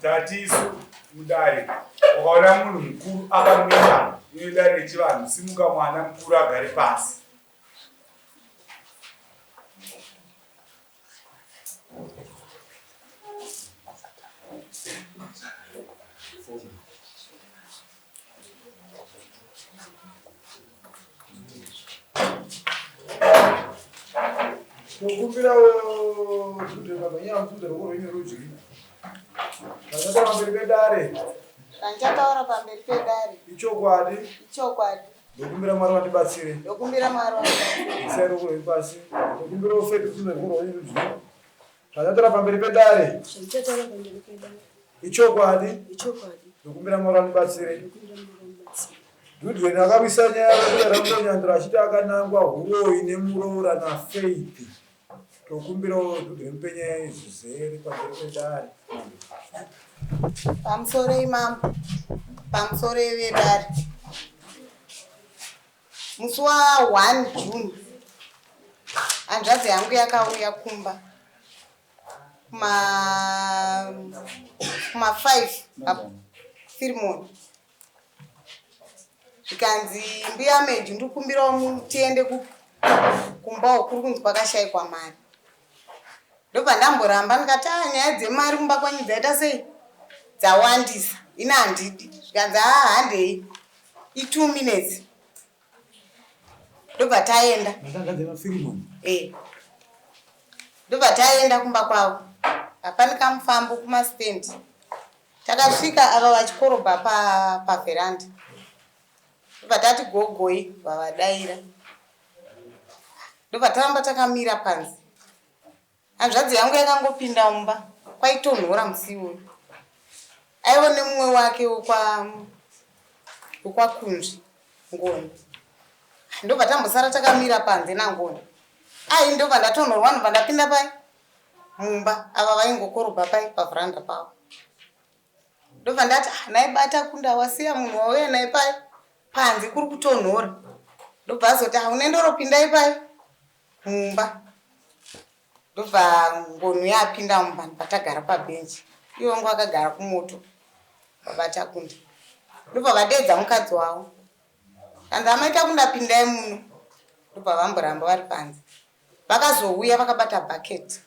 Tati isu mudare wakaona munhu mukuru akamira ine dare rechivanhu simuka mwana mukuru agare pasi. Tokumbirawo kuti vamhanya mutunda rwoko rwenyu rudyi. Zvandataura pamberi pedare. Zvandichataura pamberi pedare. Ichokwadi. Ichokwadi. Ndokumbira Mwari vandibatsire. Ndokumbira Mwari vandibatsire. Isai ruoko rwenyu pasi. Ndokumbirawo Faith kutunda rwoko rwenyu rudyi. Zvandataura pamberi pedare. Zvandichataura pamberi pedare. Ichokwadi. Ichokwadi. Ndokumbira Mwari vandibatsire. Ndokumbira Mwari vandibatsire. Goodwin akarwisa nyaya yekuda Nyandura achiti akanangwa huroyi nemuroora naFaith. Tokumbirawo Goodwin mupe nyaya izvizere pamberi pedare. Pamusoroi mambo, pamusoroi vedare. Musi wa 1 June hanzvadzi yangu yakauya kumba kuma kuma 5 firimoni zvikanzi mbuya meju ndikumbirawo tiende kumba uku kuri kunzi kwakashaikwa mari ndobva ndamboramba ndikati a ah, nyaya dzemari kumba kwenyu dzaita sei dzawandisa ini handidi zvikanzi haa ah, handei itwo minutes ndobva taenda eh. ndobva taenda kumba kwavo hapani kamufambo kumastendi Takasvika ava vachikorobha pa paveranda ndobva tati gogoi vavadaira ndobva taramba takamira panze. Hanzvadzi yangu yakangopinda mumba kwaitonhora musi iwoyo. Aiva nemumwe wake wekwa wekwaKunzvi Ngoni. Ndobva tambosara takamira panze naNgoni. Ai ndobva ndatonhorwa ndobva ndapinda pai mumba ava vaingokorobha pai pavhuranda pavo ndobva ndati ah, nhai bata kunda wasiya munhu wauya naye pai panze kuri kutonhora ndobva azoti ah, une ndoropindai pai mumba ndobva ngonu yapinda mumba patagara pabhenji iye wangu akagara kumoto vabata kunda ndobva vadeedza mukadzi wavo kanzi amaita kunda pindai muno ndobva vamboramba vari panze Vakazouya vakabata bucket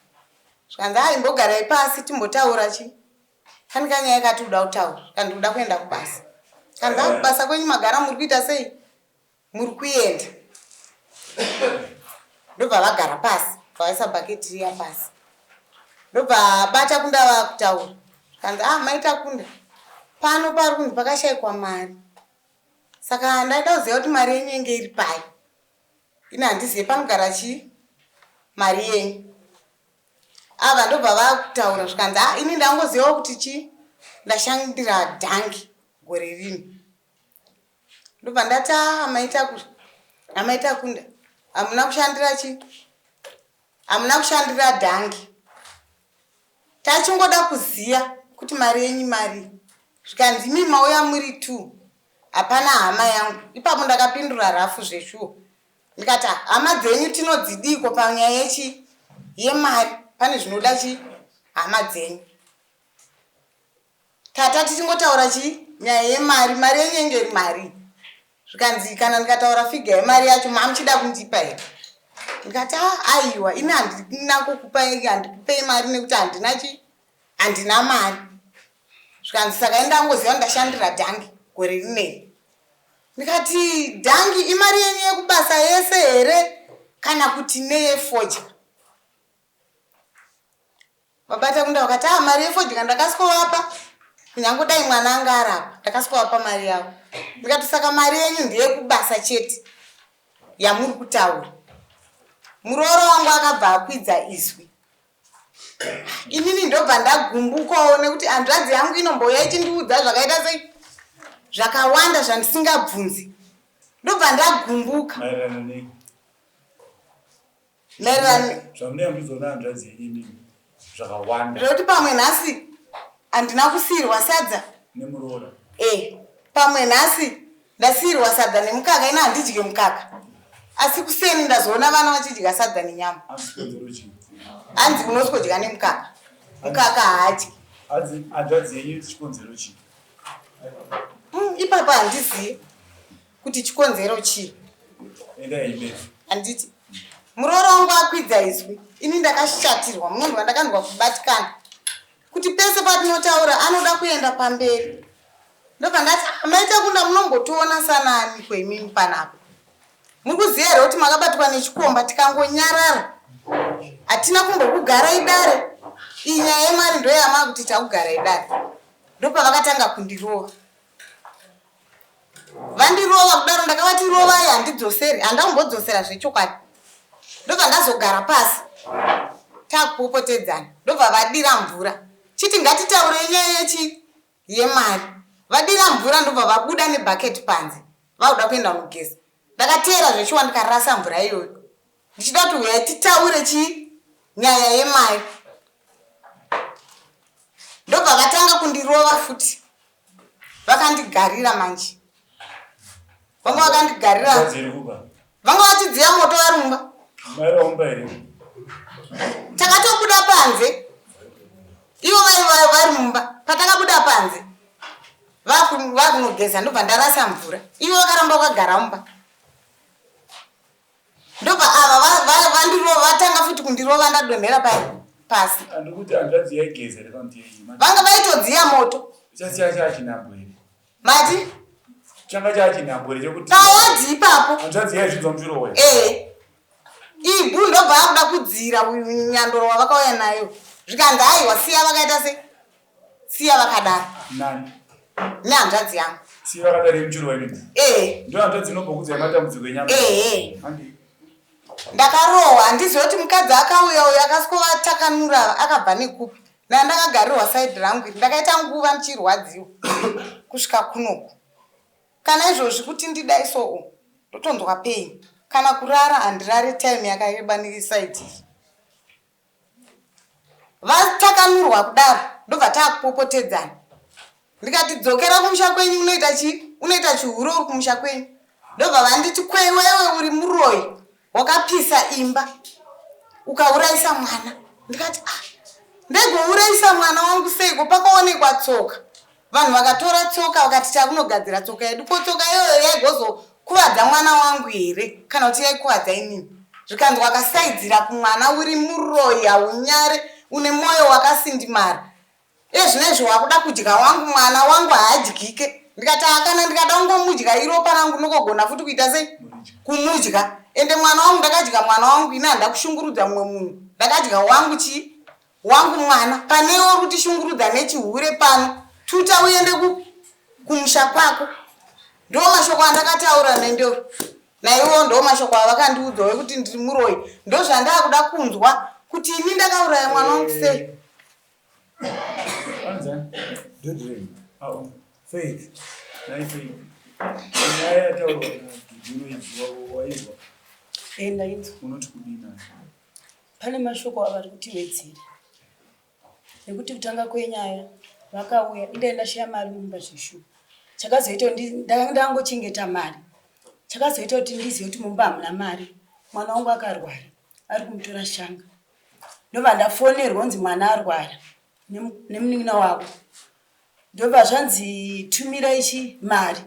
zvikanzi haa imbogarai pasi timbotaura chi kani kanyaya kati uda kutaura zvikanzi ndikuda kuenda kubasa kanzi haa kubasa kwenyu magara muri kuita sei muri kuenda ndobva vagara pasi vaisa bucket riya pasi ndobva bata kunda vakutaura zvikanzi ah maita kunda pano pari kunzi pakashaikwa mari saka ndaida kuziva kuti mari yenyu yenge iri pai Ini handizive panogara chii mari yenyu. Ava ndobva vakutaura zvikanzi ah ini ndangozivawo kuti chii ndashandira dhangi gore rino. Ndobva ndati ah maita amaita kunda hamuna kushandira chii hamuna kushandira dhangi. Tachingoda kuziya kuti mari yenyu marii zvikanzi imi mauya muri two hapana hama yangu ipapo ndakapindura rafu zveshuwa ndikati hama dzenyu tinodzidiiko panyaya yechi yemari pane zvinoda chi hama dzenyu Tata tichingotaura chii nyaya yemari mari yenyu yenge iri mari zvikanzi kana ndikataura figa yemari yacho mamuchida kundipa here ndikati ah, aiwa ini handina kukupa handikupei mari nekuti handina chi handina mari zvikanzi saka indangoziva ndashandira dhangi gore rineri ndikati dhangi imari yenyu yekubasa yese here kana kuti neyefodya Baba Takunda vakati ah mari yefodya ndakaswovapa kunyange dai mwana anga arapa ndakaswovapa mari yavo ndikati saka mari yenyu ndeyekubasa chete yamuri kutaura murooro wangu akabva akwidza izwi inini ndobva ndagumbukawo nekuti hanzvadzi yangu inombouya ichindiudza zvakaita sei zvakawanda zvandisingabvunzi ndobva ndagumbuka maererano zvamuneyambidzwa nehanzvadzi yenyu imimi zvakawanda zvekuti pamwe nhasi handina kusiirwa sadza nemuroora e pamwe nhasi ndasiirwa sadza nemukaka ina handidye mukaka asi kuseni ndazoona vana vachidya sadza nenyama hanzi unoswodya nemukaka mukaka haadyi. Hanzvadzi yenyu chikonzero chii? Ipapa handizivi kuti chikonzero chii. Endai mberi. Handiti muroora wangu akwidza izwi, ini ndakashatirwa, munonzwa ndakanzwa kubatikana kuti pese patinotaura anoda kuenda pamberi. Ndobva ndati ah, maita kunda munombotiona sanani kwemimi panapa. Muri kuziva here kuti makabatwa nechikomba tikangonyarara hatina kumbokugarai dare. Iyi nyaya yemari ndoyamaa kuti takugarai dare. Ndopavakatanga kundirova. Vandirova kudaro ndakavati rovai handidzoseri, handambodzosera zvechokwadi. Ndobva ndazogara pasi takupopotedzana, ndobva vadira mvura chiti ngatitaurei nyaya yechi yemari. Vadira mvura ndobva vabuda nebhaketi panze vakuda kuenda kunogeza. Ndakateera zveshuwa ndikarasa mvura iyoyo ndichida kuti huyai titaure chii nyaya yemari. Ndobva vatanga kundirova futi vakandigarira manje vanga vakandigarira vanga vachidziya moto vari mumba. Takatobuda panze ivo vaiva vari mumba. Patakabuda panze vakunogeza ndobva ndarasa mvura, ivo vakaramba vakagara mumba. Ndobva ava vandirova vatanga futi kundirova ndadonhera paya pasi. Andikuti hanzvadzi yaigeza here kana kuti yaii? Vanga vaitodziya moto. Chasiya chachinhambwe here? Mati? Changa chachinhambwe here chekuti payadhi ipapo. Hanzvadzi yaizvinzwa muchiro wayo. Eh. Ibhu ndobva akuda kudzira uyu nyandoro wavakauya nayo. Zvikanzi aiwa siya vakaita sei? Siya vakadaro. Nani? Nehanzvadzi yangu. Siya vakadaro yemuchiro wayo. Eh. Ndiyo hanzvadzi inobva matambudziko enyama. Eh. Handi. Ndakarohwa handizivi kuti mukadzi akauya uyu akaswovatakanura akabva nekupi. Ndakagarirwa side rangu iri ndakaita nguva ndichirwadziwa kusvika kunoku. Kana izvozvi kuti ndidai so ndotonzwa pain. Kana kurara handirare time yakareba neside iyi. Vatakanurwa kudaro ndobva takupopotedzana. Ndikati dzokera kumusha kwenyu unoita chii? Unoita chihure uri kumusha kwenyu. Ndobva vanditi kwewewe uri muroyi wakapisa imba ukaurayisa mwana. Ndikati ah, ndegourayisa mwana wangu seiko? Pakaonekwa tsoka. Vanhu vakatora tsoka vakati takunogadzira tsoka yedu. Ko tsoka iyoyo yaigozokuvadza mwana wangu here kana kuti yaikuvadza inini? Zvikanzi wakasaidzira kumwana uri muroyi haunyare une mwoyo wakasindimara. Ezvinezvi wakuda kudya wangu mwana wangu haadyike. Ndikati akana ndikada kungomudya iropa rangu ndinogona futi kuita sei? Kumudya. Ende mwana wangu ndakadya mwana wangu ini handida kushungurudza mumwe munhu. Ndakadya wangu chii? Wangu mwana. Panewo uri kutishungurudza nechihure pano. Tuta uende kumusha kwako. Ndo mashoko andakataura nendoro. Naiwo ndo mashoko avakandiudza ekuti ndiri muroyi. Ndo zvandakuda kunzwa kuti ini ndakauraya mwana wangu sei? Faith. Nyaya yataurwa unoiziva waizwa. Ndainzwa. Unoti kudini? Pane mashoko avari kutiwedzera. Nekuti kutanga kwenyaya vakauya indai ndashaya mari mumba zveshuwa. Chakazoita kuti ndangochengeta mari. Chakazoita kuti ndizive kuti mumba hamuna mari. Mwana wangu akarwara ari kumutora shanga. Ndobva ndafonerwa kunzi mwana arwara nemunin'ina wavo. Ndobva zvanzi tumira ichi mari.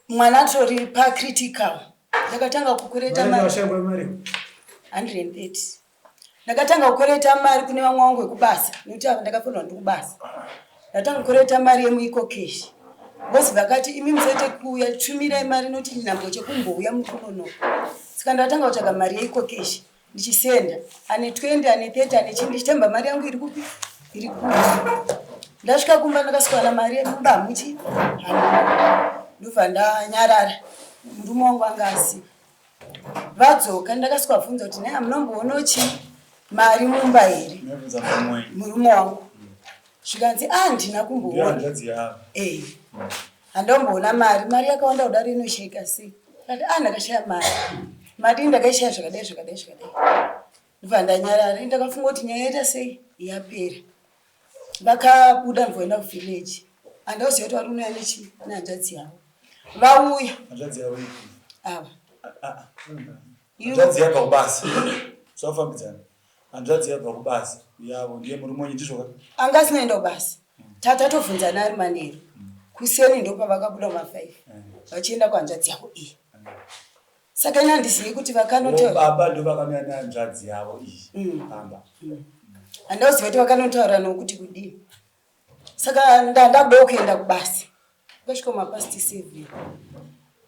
Mwana atori pacritical. Ndakatanga kukwereta mari 130. Ndakatanga kukwereta mari kune vamwe vangu vekubasa nekuti ava ndakafonerwa ndiri kubasa. Ndatanga kukwereta mari yemuEcoCash. Bosi vakati imi musaite kuuya tumirai mari nekuti chinhambo chekumbouya muri kunonoka. Saka ndakatanga kutsvaga mari yeEcoCash ndichisenda ane 20 ane 30 ane chii ndichitamba mari yangu iri kupi iri kupi. Ndasvika kumba ndakaswana mari yemumba hamuchi hamuna. Ndobva ndanyarara. Murume wangu anga asipo. Vadzoka ndakaswabvunza kuti nhai hamunomboona chii mari mumba here? Murume wangu. Zvikanzi ah ndina kumboona. Eh. Handomboona mari, mari yakawanda kudaro inoshayika sei? Ndikati ah ndakashaya mari. Mari ndakaishaya zvakadai zvakadai zvakadai. Ndobva ndanyarara. Ndakafunga kuti nyaya yaita sei? Yapera. Vakabuda ndikaenda kuvillage. Handauziva kuti vari kunouya nechi nehanzvadzi yavo. Vauya. Hanzvadzi yavo ipi? Ava. Hanzvadzi yabva kubasa. Zvafambidzana. Hanzvadzi yabva kubasa yavo ndiye murume wenyu ndizvo ka? Anga asina enda kubasa. Tatatobvunzana ari manheru. Kuseni ndopavakabuda kuma 5 vachienda kuhanzvadzi yavo iyi. Saka ini handizivi kuti vakanotaura. Baba ndovakamira nehanzvadzi yavo iyi pamba. Handauziva kuti vakanotaura nokuti kudii. Saka ndandakudawo kuenda kubasa. Ndakasvika mapast 7.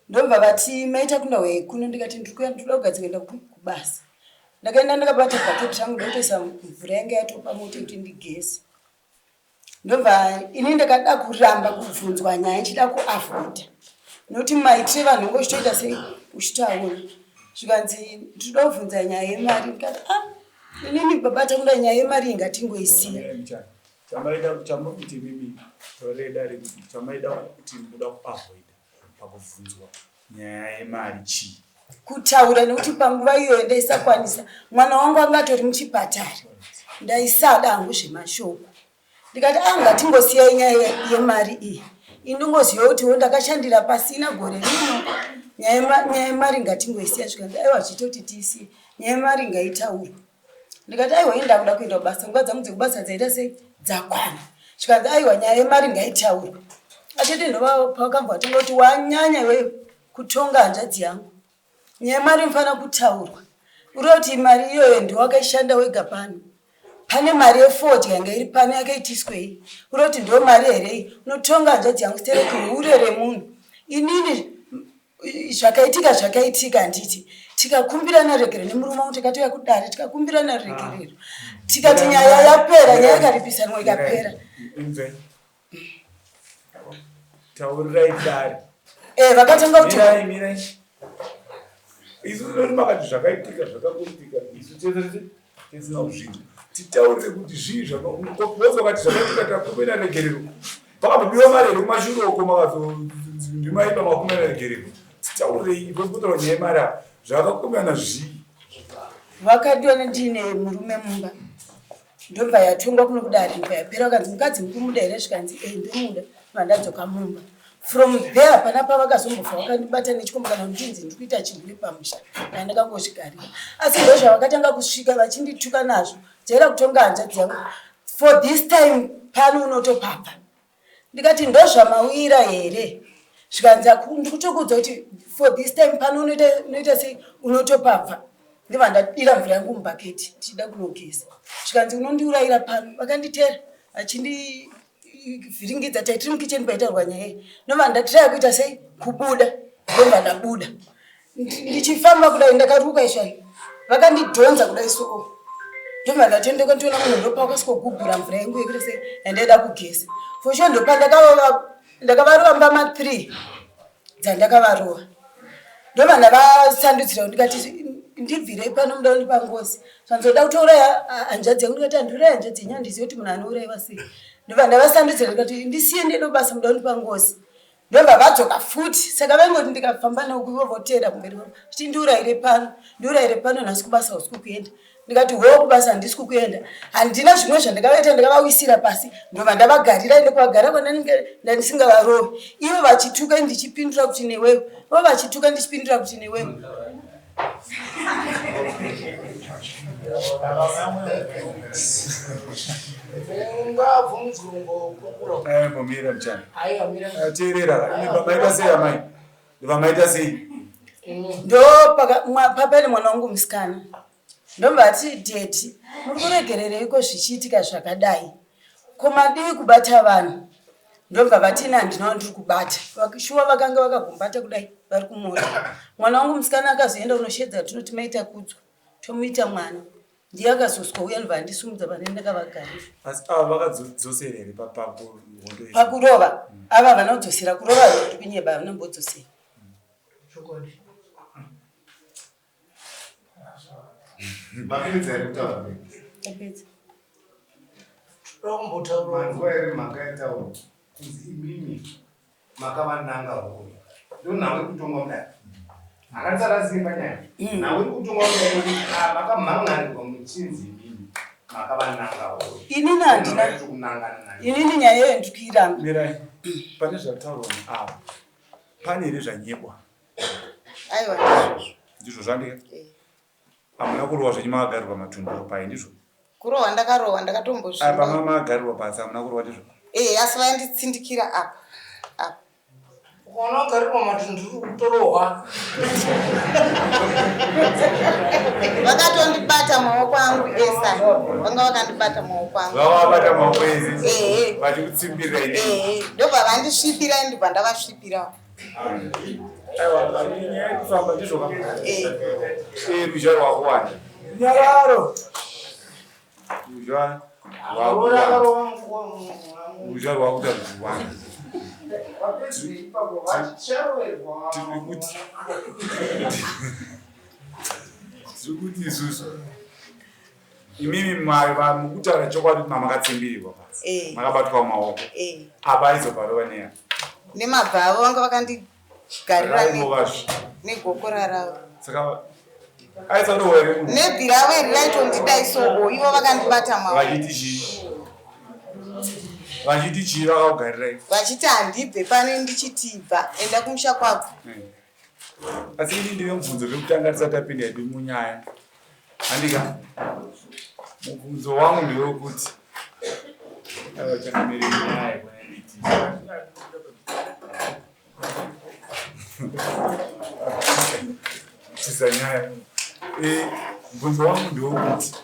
Ndobva vati maita kunda kuno ndikati ndiri kuenda ndinoda kugadzira kuenda kubasa. Ndakaenda ndakabata bhaketi rangu ndokutoisa mvura yanga yatopa moto kuti ndigeze. Ndobva ini ndakada kuramba kubvunzwa nyaya ndichida kuavoida nokuti maitire vanhu unge uchitoita sei uchitoaona. Zvikanzi ndinoda kubvunza nyaya yemari ndikati ah inini baba takuda nyaya yemari ngatingoisiya. Chamaida chamukuti mimi toreda rekuti chamaida kuti muda kuavoida pakubvunzwa nyaya yemari chii? Kutaura nekuti panguva iyoyo ndaisakwanisa mwana wangu anga atori muchipatara ndaisada hangu zvemashoko ndikati a ah, ngatingosiyai nyaya yemari iyi indingoziva kutiwo ndakashandira pasina gore rino nyaya yemari ngatingoisiya zvikanzi aiwa zviite kuti tiisiye nyaya yemari ngaitaurwe ndikati aiwa ini ndakuda kuenda kubasa nguva dzangu dzekubasa dzaita sei dzakwana zvikanzi aiwa nyaya yemari ngaitaurwe achiti ndova pakambwa vatanga kuti wanyanya iwewe kutonga hanzvadzi yangu nyaya yemari inofanira kutaurwa uri kuti mari iyoyo ndiwakaishanda wega pano pane mari yefodya yanga iri pano yakaitiswei uri kuti ndo mari here iyi unotonga hanzvadzi yangu stereki hure remunhu inini zvakaitika zvakaitika handiti tikakumbirana regerero nemurume wangu takatouya kudare tikakumbirana regerero tikati nyaya yapera nyaya ikaripisanwa ikapera taurirai dare eh, vakatanga kuti isu tinoti makati zvakaitika zvakangoitika isu tese tisina kuzvinzwa titaurire kuti zvii zvakaozi vakati zvakaitika takumbira regerero pakambobiwa mari here kumashure uko makazondimaiba makumbira regerero titaurirei ipotaura nyaya yemari apa zvakakumbirana zvii vakadiwa ndiine murume mumba ndobva yatongwa kuno kudare ndobva yapera vakanzi mukadzi mukumuda here zvikanzi e ndomuda vandadzoka mumba from there hapana pavakazombofa vakandibata nechikomba kana ndinzi ndiri kuita chirwere pamusha ndandakangozvigarira asi ndozvavakatanga kusvika vachindituka nazvo jaira kutonga hanzvadzi yangu for this time pano unotopapa ndikati ndozvamawira here zvikanzi ndikutokuudza kuti for this time pano unoita sei unotopabva ndibva ndadira mvura yangu mubhaketi ndichida kunogeza zvikanzi unondiurayira pano vakanditera vachindivhiringidza taitiri mukicheni paitaurwa nyaya iyi ndobva ndatiraya kuita sei kubuda ndobva ndabuda ndichifamba kudai ndakaruka ishani vakandidhonza kudai soo ndobva ndatendeka ndiona munhu ndopakasvikogugura mvura yangu yekuti sei yandaida kugeza for sure ndopa ndakavarova mbama 3 dzandakavarova ndobva ndavasandudzira ndikati ndibvirei pano muda kundipa ngozi zvanzoda kutouraya hanzvadzi yangu ndikati handiuraya hanzvadzi yenyu handizivi kuti munhu anouraiwa sei ndobva ndavasandudzira ndikati ndisiye ndiende kubasa muda kundipa ngozi ndobva vadzoka futi saka vaingoti ndikafamba neuku ivo voteera kumberi kwavo chiti ndiurayire pano ndiurayire pano nhasi kubasa usiku kuenda ndikati hoo kubasa handisi kukuenda handina zvimwe zvandakavaita ndakavawisira pasi ndobva ndavagarira ende kuvagara kwandanenge ndandisingavarovi ivo vachituka ndichipindura kuti newewe ivo vachituka ndichipindura kuti newewe Mira mchana. Teerera, maita sei amai? Vamaita sei? Ndo papane mwana wangu musikana. Ndomvati daddy, muri kuregerereiko zvichiitika zvakadai? Ko madii kubata vanhu? Ndobva vati ini handina wandiri kubata. Shuwa vakanga vakagumbata kudai vari kumota. Mwana wangu musikana akazoenda kunoshedza tinoti maita kudzwa tomuita mwana. Ndiye akazoswa uya ndobva andisumudza pane ndakavagarira. Asi ava vakadzosera here pakuhondo? Pakurova ava havana kudzosera kurova ndiri kunyeba havana kumbodzosera. Chokwadi. Mapedza here kutaura? Tapedza. Tombotaura. Manzwa here mhaka yataura kunzi imimi makavananga hoyo. Ndonhau yekutongwa mudare. Akandisarasike panyaya. Nhau yekutongwa mudare yekuti ah, makamhan'arirwa muchinzi imimi makavananga hoyo. Inini handina kunangana nayo. Inini nyaya iyoyo ndiri kuiramba. Mirai. Pane zvataurwa neava. Pane here zvanyebwa? Aiwa ndizvozvo. Ndizvo zvandika. Eh. Hamuna kurohwa zvenyu makagarirwa matunduru pai ndizvo? Kurohwa ndakarohwa ndakatombozvimba. Apa mama magarirwa pasi hamuna kurohwa ndizvo? Eh, asi vainditsindikira apa. Apa. Ukaona wagarirwa matunduru kutorohwa. Vakatondibata maoko angu esa. Vanga vakandibata maoko angu. Vavabata maoko ese. Eh. Vachikutsimbirira ini. Eh, ndobva vandisvipira ndobva ndavasvipirawo. Aiwa, nyaya yekufamba ndizvo ka. Eh. Eh, ruzha rwakuwanda. Nyararo. Ruzha rwakuwanda. Ruzha rwakuita rwuwanda. Tiri kuti tiri kuti isusu imimi mukutaura chokwadi kuti mamakatsimbirirwa pasi eh. makabatwa mumaoko eh. apa aizobvarova neya nemabva avo vanga vakandigarira negokora ravo saka aisarohwa here munhu nebvi ravo iri raitondidai soo ivo vakandibata maoko vachiti chii vachiti chii vakakugarirai vachiti handibve pano ndichitibva enda kumusha kwako eh. Asi ini ndine mubvunzo vekutanga tisati tapinda hedu munyaya. Handika? Mubvunzo wangu ndewekuti aiwa changamire nyaya yekuti tiza nyaya. Eh, mubvunzo wangu ndewekuti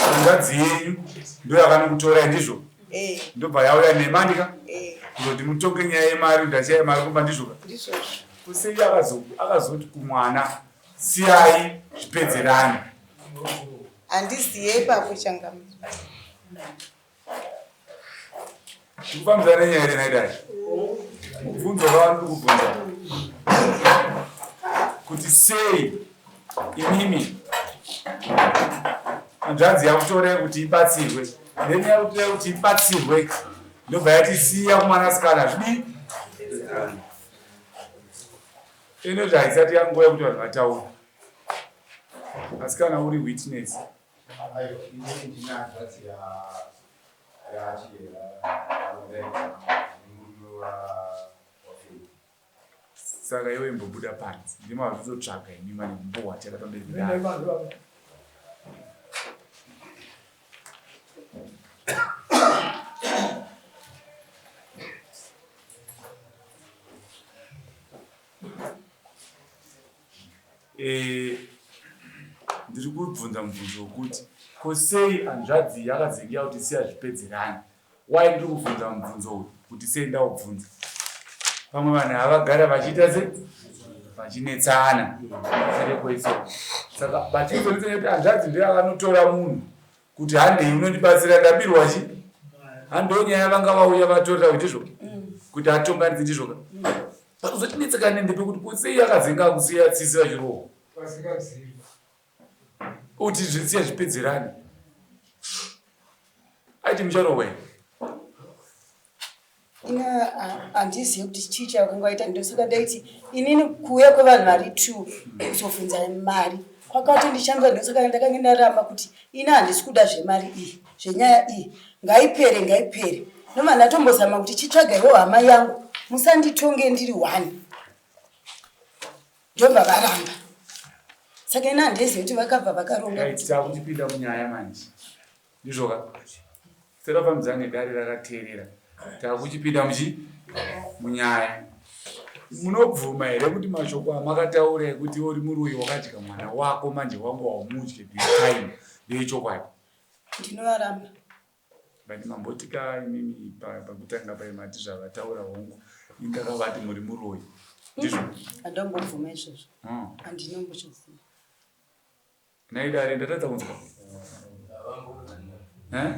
hanzvadzi yenyu ndo yakanokutorai ndizvo eh. ndobva yauya nemandika eh. kuzoti mutonge nyaya yemari ndachaya mari kumba ndizvoka kusei akazoti kumwana siyai zvipedzerane handiziye ipapo changamu Tikufambidzana nenyaya here nhai dai? Mubvunzo wava ndiri kubvunza kuti sei imimi hanzvadzi yakutorai kuti ibatsirwe then yakutorai kuti ibatsirwe ndobva yatisiya kumwanasikana zvidii inoti haisati yanguva yekuti vanhu vataura asi kana uri witness Aiwa, inini ndine hanzvadzi ya Saka iwe imbobuda panze ndima vachizotsvaga imi mane kumbohwa chaka pamberi pedare. Eh, ndiri kubvunza mubvunzo wekuti ko sei hanzvadzi yakazengeya kuti siya zvipedzerani why ndiri kubvunza mubvunzo uyu kuti sei ndaubvunza pamwe vanhu havagara vachiita se vachinetsana serekweiso saka vachizonetsana kuti hanzvadzi ndiyo akanotora munhu kuti handei unondibatsira ndabirwa chi handoo nyaya vanga vauya vatorera kuti ndizvo kuti atonganidze ndizvoka panozotinetsekane ndepekuti kusei akadzenga kusiya tsitsi vachirohwa kuti zvisiya zvipedzerane aiti mucharohwa here Ina handizive kuti chii chakanga waita ndosaka ndaiti inini kuuya kwevanhu vari two kuzobvunza mari kwakatondishamisa ndosaka ndakange ndaramba kuti ini handisi kuda zvemari iyi zvenyaya iyi ngaipere ngaipere noma ndatombozama kuti chitsvagaiwo hama yangu musanditonge ndiri one ndobva varamba saka ini handizive kuti vakabva vakaronga takutipinda munyaya manje ndizvoka serafambidzana nedare rakateerera takuchipinda muchi munyaya munobvuma here kuti mashoko amakataura ekuti uri muroyi wakadya mwana wako manje wangu waumudye this time ndeechokwadi ndinovaramba but mambotika imimi pakutanga pai mati zvavataura hongu indakavati muri muroyi ndizvo handambobvuma izvozvo handinombozviziva Nhai dare ndatadza kunzwa. Eh?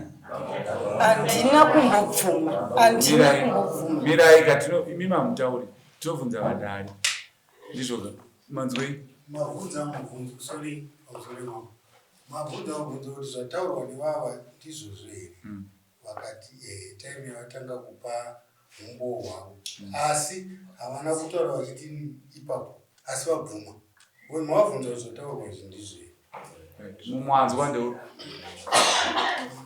Handina kumbobvuma. Handina kumbobvuma. Mirai ka tino imi mamutauri. Tinobvunza vadare. Ndizvo ka. Manzwei? Mabvunza mubvunzo sorry pamusoro ipapo. Mabvunza mubvunzo kuti zvataurwa nevava ndizvozvo here? Mm. Vakati eh time yavatanga kupa humbowo hwavo. Mm. Asi havana kutaura vachiti ipapo asi vabvuma. When mavabvunza kuti zvataurwa izvi ndizvo here? Mumwanzwa ndeupi?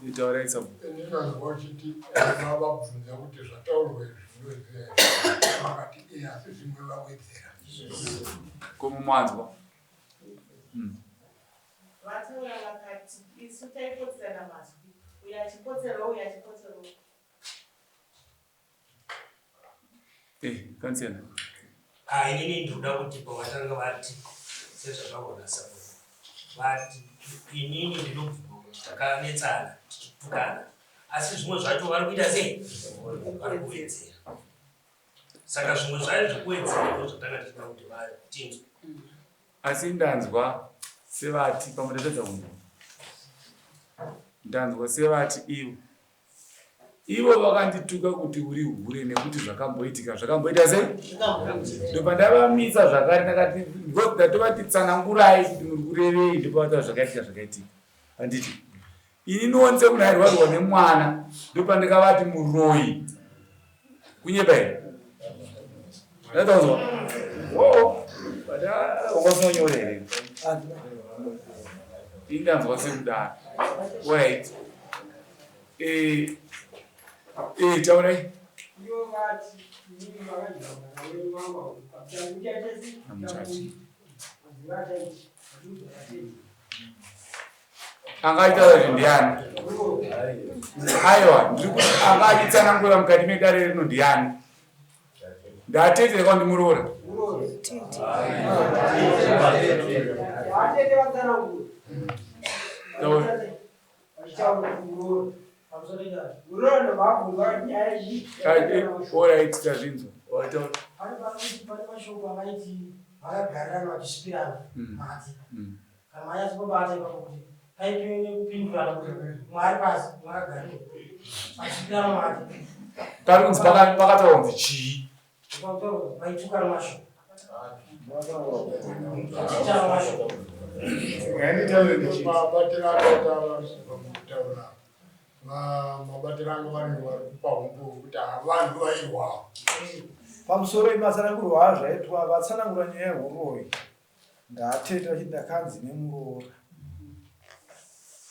Itaurai sabhuku. Ini ndanzwa uchiti mavabvunza kuti zvataurwa izvi ndozviziva here? Vakati eh asi zvimwe vawedzera. Ko mumwanzwa? Vataura vakati isu taipotserana mazwi, uyo achipotserawo uyo achipotserawo. Eh, kansela. Ah, inini ndinoda kuti pavatanga vati sezvazvaona sabhuku vati inini ndinobvuma kuti takanetsana tichitukana asi zvimwe zvacho vari kuita sei vari kuwedzera saka zvimwe zvayo zvekuwedzera ndo zvatanga tichida kuti vatinzwe Asi ndanzwa sevati pamwe ndatadza kunzwa. Ndanzwa sevati ivo ivo vakandituka kuti uri hure nekuti zvakamboitika zvakamboita sei ndobva ndavamisa zvakare ndakati ndatovati tsanangurai kuti muri kurevei ndopavataura zvakaitika zvakaitika handiti ini nonse munhu airwarirwa nemwana ndopandikavati muroyi kunyepa here ndatauzwa oo but wakasonyora here ini ndanzwa sekudaro orit eh, eh, taurai Amuchachi. Anga achitaura kuti ndiani? Aiwa, ndiri kuti anga achitsanangura mukati medare rino ndiani? Ndatete kwa ndimuroora. Taura. Alright, tazvinzwa. Wataura. Pane mashoko avaiti vakagarirana vachisvipirana mhatsi. Kana manyatsobata ipapo kuti paipiwe nekupindurana kuti mwari pasi mwakagarira vachisvipirana mhatsi. Pari kunzi pakataurwa kunzi chii? Vaitukana mashoko. Vachiitana mashoko. Mabatiro akaita vanhu mabatiro anga vanenge vari kupa humbo hwekuti vanhu vairwa. Pamusoro imatsanangurwa azvaitwa vatsanangura nyaya yehuroyi ndatete vachiti ndakanzi nemuroora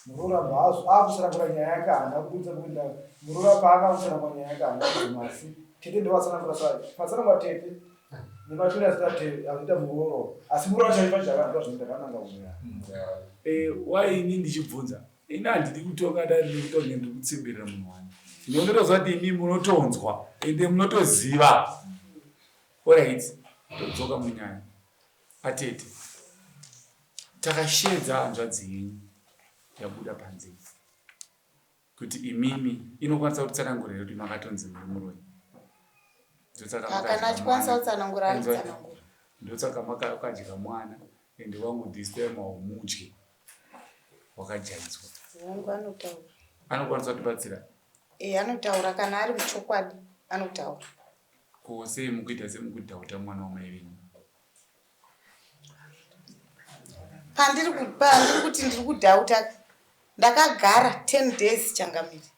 muroora bvaazvo akutsanangura nyaya yake haana kubudisa kuenda muroora paanga kutsanangura nyaya yake haana kubvuma asi tete ndovatsanangura sa patsanangura tete nemature azoita muroora asi muroora chaipa chakanzwa zvinhu ndakananga uya eh, why ini ndichibvunza ini handidi kutonga dare rekuita kunge ndiri kutsimbirira munhu wani ndinotoziva kuti imi munotonzwa ende munotoziva orit todzoka munyaya atete takasheedza hanzvadzi yenyu yabuda panze kuti imimi inokwanisa kutsanangura here kuti makatonzi muri muroyi kana achikwanisa kutsanangura anotsanangura ndotsaka makadya mwana ende wangu this time haumudye wakajaidzwa wangu anotaura anokwanisa kutibatsira e anotaura kana ari muchokwadi anotaura ko sei mukuita semukudhauta mwana wamai venyu Pandiri pandiri kuti ndiri kudhauta ndakagara 10 days changamire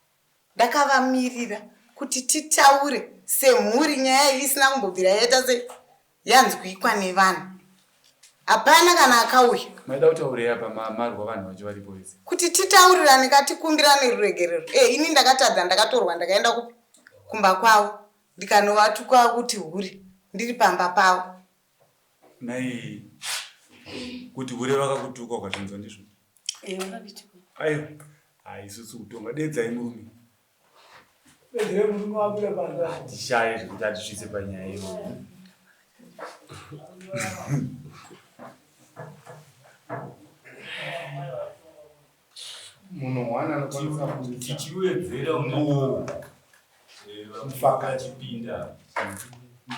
ndakavamirira kuti titaure semhuri nyaya iyi isina kumbobvira yaita se yanzwikwa nevanhu hapana kana akauya maida kutaurei apa marwa vanhu vacho varipo vese kuti titaurirane katikumbirane ruregerero e ini ndakatadza ndakatorwa ndakaenda kupi kumba kwavo ndikanovatuka kuti hure ndiri pamba pavo Nhai kuti hure vakakutuka ukazvinzwa ndizvo? Eh, vakandituka. Aiwa, hai isusu kutonga dedzai murume. Dedzai murume wabuda panze. Tishaye zvekuti atisvitse panyaya iyoyo. Munhu one anokwanisa kuita. Tichiwedzera umbowo Mufakati. chipinda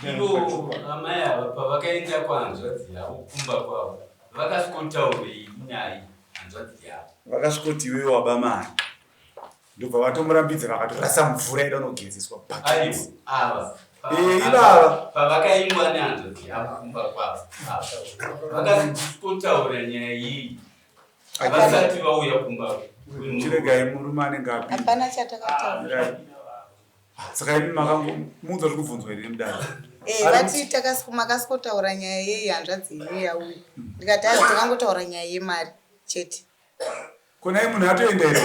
ivo amai ava pavakaenda kwahanzvadzi yavo kumba kwavo vakasvikotaurei naye hanzvadzi yavo Vakasvikoti iwewe waba mari. Ndobva vatomurambidza vakatorasa mvura ida unogezeswa aiwa bucket. ava Eh, ivava. pavakaingwa nehanzvadzi yavo kumba kwavo ava vakasvikotaura nyaya iyi Vasati vauya kumba. Chiregai murume anenge apinda. Hapana chatakataura. Saka imi makangomuudza zviri kubvunzwa here nemudare? Eh, vati makasikotaura nyaya yei hanzvadzi yenyu yauya. Ndikati aiwa takangotaura nyaya yemari chete. Ko nhai munhu atoenda here?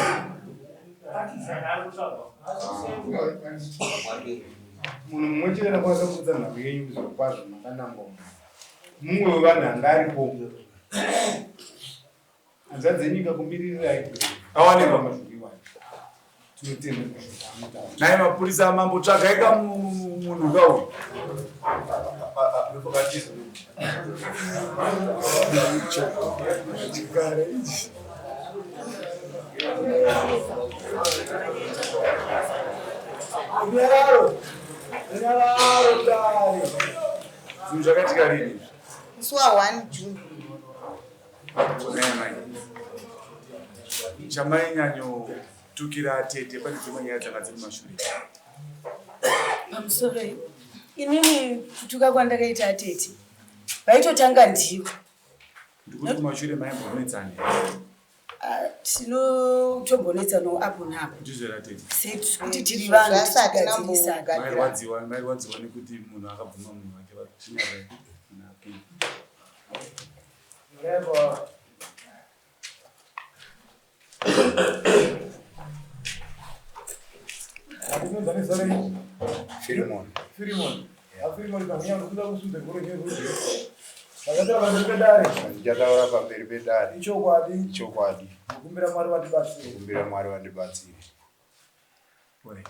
Munhu mumwe chete anokwanisa kuudza nhau yenyu zvirokwazvo makanangwa mumwe wevanhu anga aripo. Hanzvadzi yenyu ikakumiririrai Awanikwa. mashoko iwayo. Tinotenda mashoko anotaura. Naye mapurisa amambo tsvagai ka munhu ka uyu. Chikara ichi. Runyararo. Runyararo dare. Zvinhu zvakaitika rini izvi? Musi wa 1 June. Naye mai. Chamainyanyotukira tete pane dzimwe nyaya dzanga dziri mumashure. Pamusoro inini kutuka kwandakaita atete vaitotanga ndivo. Ndikuti kumashure maimbonetsana. Ah, tinotombonetsanawo apo neapo. Ndizvo here atete? Sekuti tiri vanhu tichigadzirisana. Mairwadziwa, mairwadziwa nekuti munhu akabvuma munhu wake vachinyarara munhu apinda. Reba. Firimon. Firimon. Afirimon pamwe ndokuda kusunda gore ngerudzi. Zvakataura pamberi pedare. Ndichataura pamberi pedare. Ichokwadi. Ichokwadi. Kumbira Mwari vandibatsire. Kumbira Mwari vandibatsire. Alright.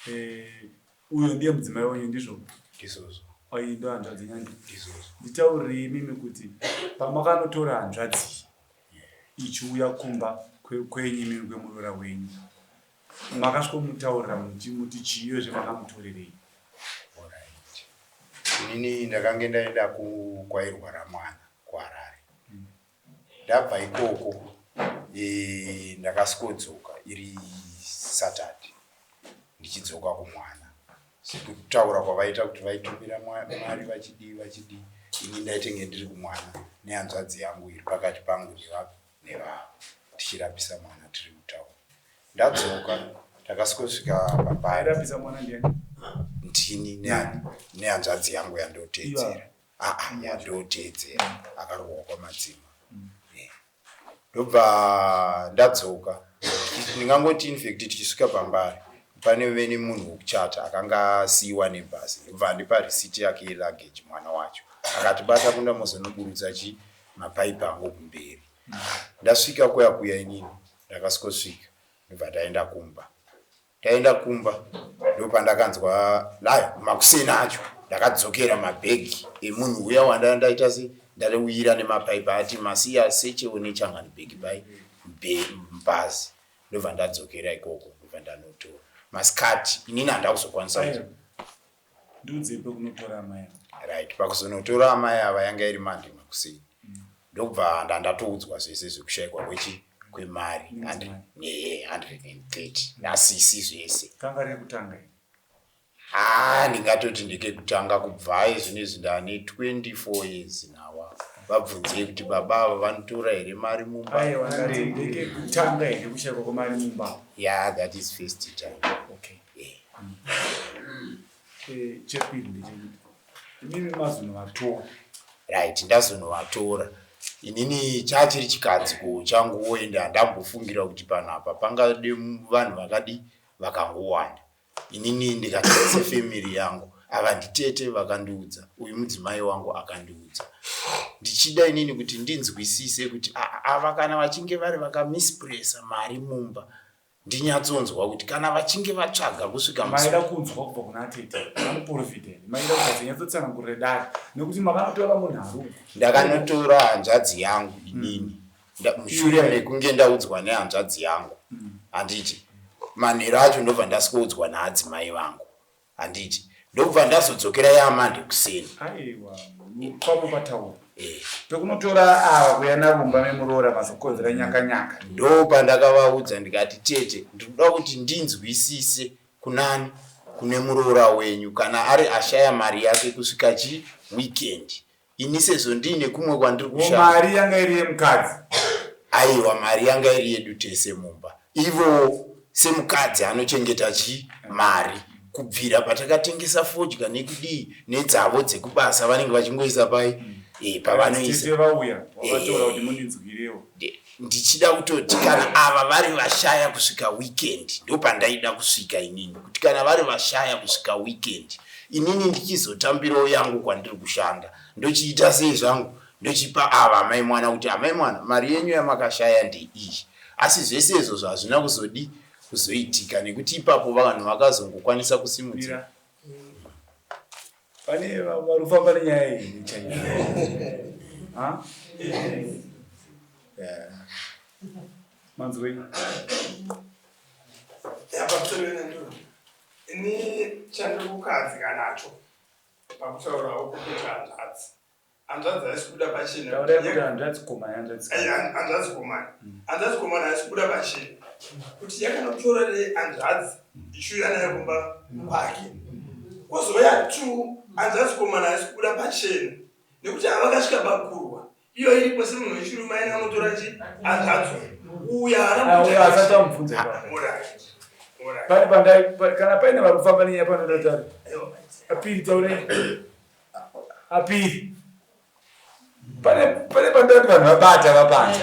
Eh, uyo ndiye mudzimai wenyu ndizvo? Ndizvozvo. Ayi ndo hanzvadzi nyandi. Ndizvozvo. Nditaurirei imimi kuti pamakanotora hanzvadzi ichiuya kumba kwenyu imimi kwemuroora wenyu makasvikomutaurira muchimuti chii uyezve makamutorerei? Alright. Inini ndakange ndaenda kwairwara mwana kuHarare. Ndabva ikoko e, ndakasvikodzoka iri Saturday ndichidzoka kumwana sekutaura kwavaita kuti vaitumira mari vachidii vachidii ini ndaitenge ndiri kumwana nehanzvadzi yangu iri pakati pangu nevavo tichirapisa mwana tiri mutauni. Ndadzoka takasvikosvika pambari. Airapisa mwana ndiani? Ndini nehanzvadzi yangu yandoteedzera. Aa yandoteedzera akarohwa kwamadzima. Ndobva ndadzoka ndingangoti infact tichisvika pambari pane vene munhu wekuchata akanga asiiwa nebhazi ndobva andipa risiti yake yeluggage mwana wacho akati bata kunda mozonoburutsa chi mapaipi angu kumberi. Ndasvika kuya kuya inini ndakasvikosvika ndobva ndaenda kumba. Taenda kumba ndopandakanzwa ayo makuseni acho ndakadzokera mabhegi emunhu uya wanda ndaita se ndariuyira nemapaipi ati masiya sechewo nechangani bhegi pai mubhazi ndobva ndadzokera ikoko ndobva ndanotora masikati inini handa kuzokwanisa kuti Ndiudzei pekunotora amai ava. Right, pakuzonotora amai ava yanga iri Monday makuseni. Ndokubva ndandatoudzwa zvese zvekushaikwa kwechi kwemari 130 nasisi zvese. Kanga riri kutanga here? Haa ndingatoti ndekekutanga kubva zvinezvi ndane 24 years nawa. Vabvunzei kuti baba ava vanotora here mari mumba. Aiwa ndati ndekekutanga here kushaikwa kwemari mumba? Yeah, that is first time. Okay. Yeah. Eh, chepiri ndechekuti imimi mazonovatora. Right, ndazonovatora. Inini chachiri chikadziko changuwo ende handambofungira kuti panapa pangade vanhu vakadi vakangowanda. Inini ndikati sefamily yangu ava nditete vakandiudza uyu mudzimai wangu akandiudza ndichida inini kuti ndinzwisise kuti ava kana vachinge vari vakamispressa mari mumba ndinyatsonzwa kuti kana vachinge vatsvaga kusvika maida kunzwa kubva kuna tete vanoprofita here maida kuti nyatsotsanangurire dare nekuti makanotora munhu ari uku ndakanotora hanzvadzi yangu inini mushure mekunge ndaudzwa nehanzvadzi yangu handiti manheru acho ndobva ndasikuudzwa naadzimai vangu handiti ndobva ndazodzokera yaamande kuseni aiwa pamwe pataura eh. pekunotora ava kuya navumba memuroora mazokonzera nyaka nyaka ndo pandakavaudza ndikati tete ndinoda kuti ndinzwisise kunani kune muroora wenyu kana ari ashaya mari yake kusvika chi weekend Ini sezvo ndiine kumwe kwandiri kushanda. Mari yanga iri yemukadzi? Aiwa, mari yanga iri yedu tese mumba. Ivo semukadzi anochengeta chi mari kubvira patakatengesa fodya nekudii nedzavo dzekubasa vanenge vachingoisa pai e, pavanoisa. Vauya vakatora kuti mundinzwirewo. Ndichida kutoti kana ava vari vashaya kusvika weekend ndopandaida kusvika inini kuti kana vari vashaya kusvika weekend inini ndichizotambirawo yangu kwandiri kushanda ndochiita sei zvangu. Ndochipa ava amai mwana kuti amai mwana mari yenyu yamakashaya ndeiyi. Asi zvese izvozvo hazvina kuzodi kuzoitika nekuti ipapo vanhu vakazongokwanisa kusimudzira. Pane vari kufamba nenyaya iyi chaiyo. Ha? Yeah. Manzwei? Ini chandiri kukahadzika nacho pakutaurawo kwekuti hanzvadzi hanzvadzi haisi kubuda pachena hanzvadzi komana hanzvadzi komana hanzvadzi komana haisi kubuda pachena kuti yakanotora hanzvadzi ichiuya nayo kumba kwake kwozouya two hanzvadzi komana haisi kubuda pachena nekuti havakasvika pakurwa iyo iripo semunhu wechirume aina unotora chi hanzvadzi uya ah, asati amubvunza pane pandai kana paine vari kufamba nenyaya panoda tari apiri taurei apiri pane pane pandati vanhu vabata vabata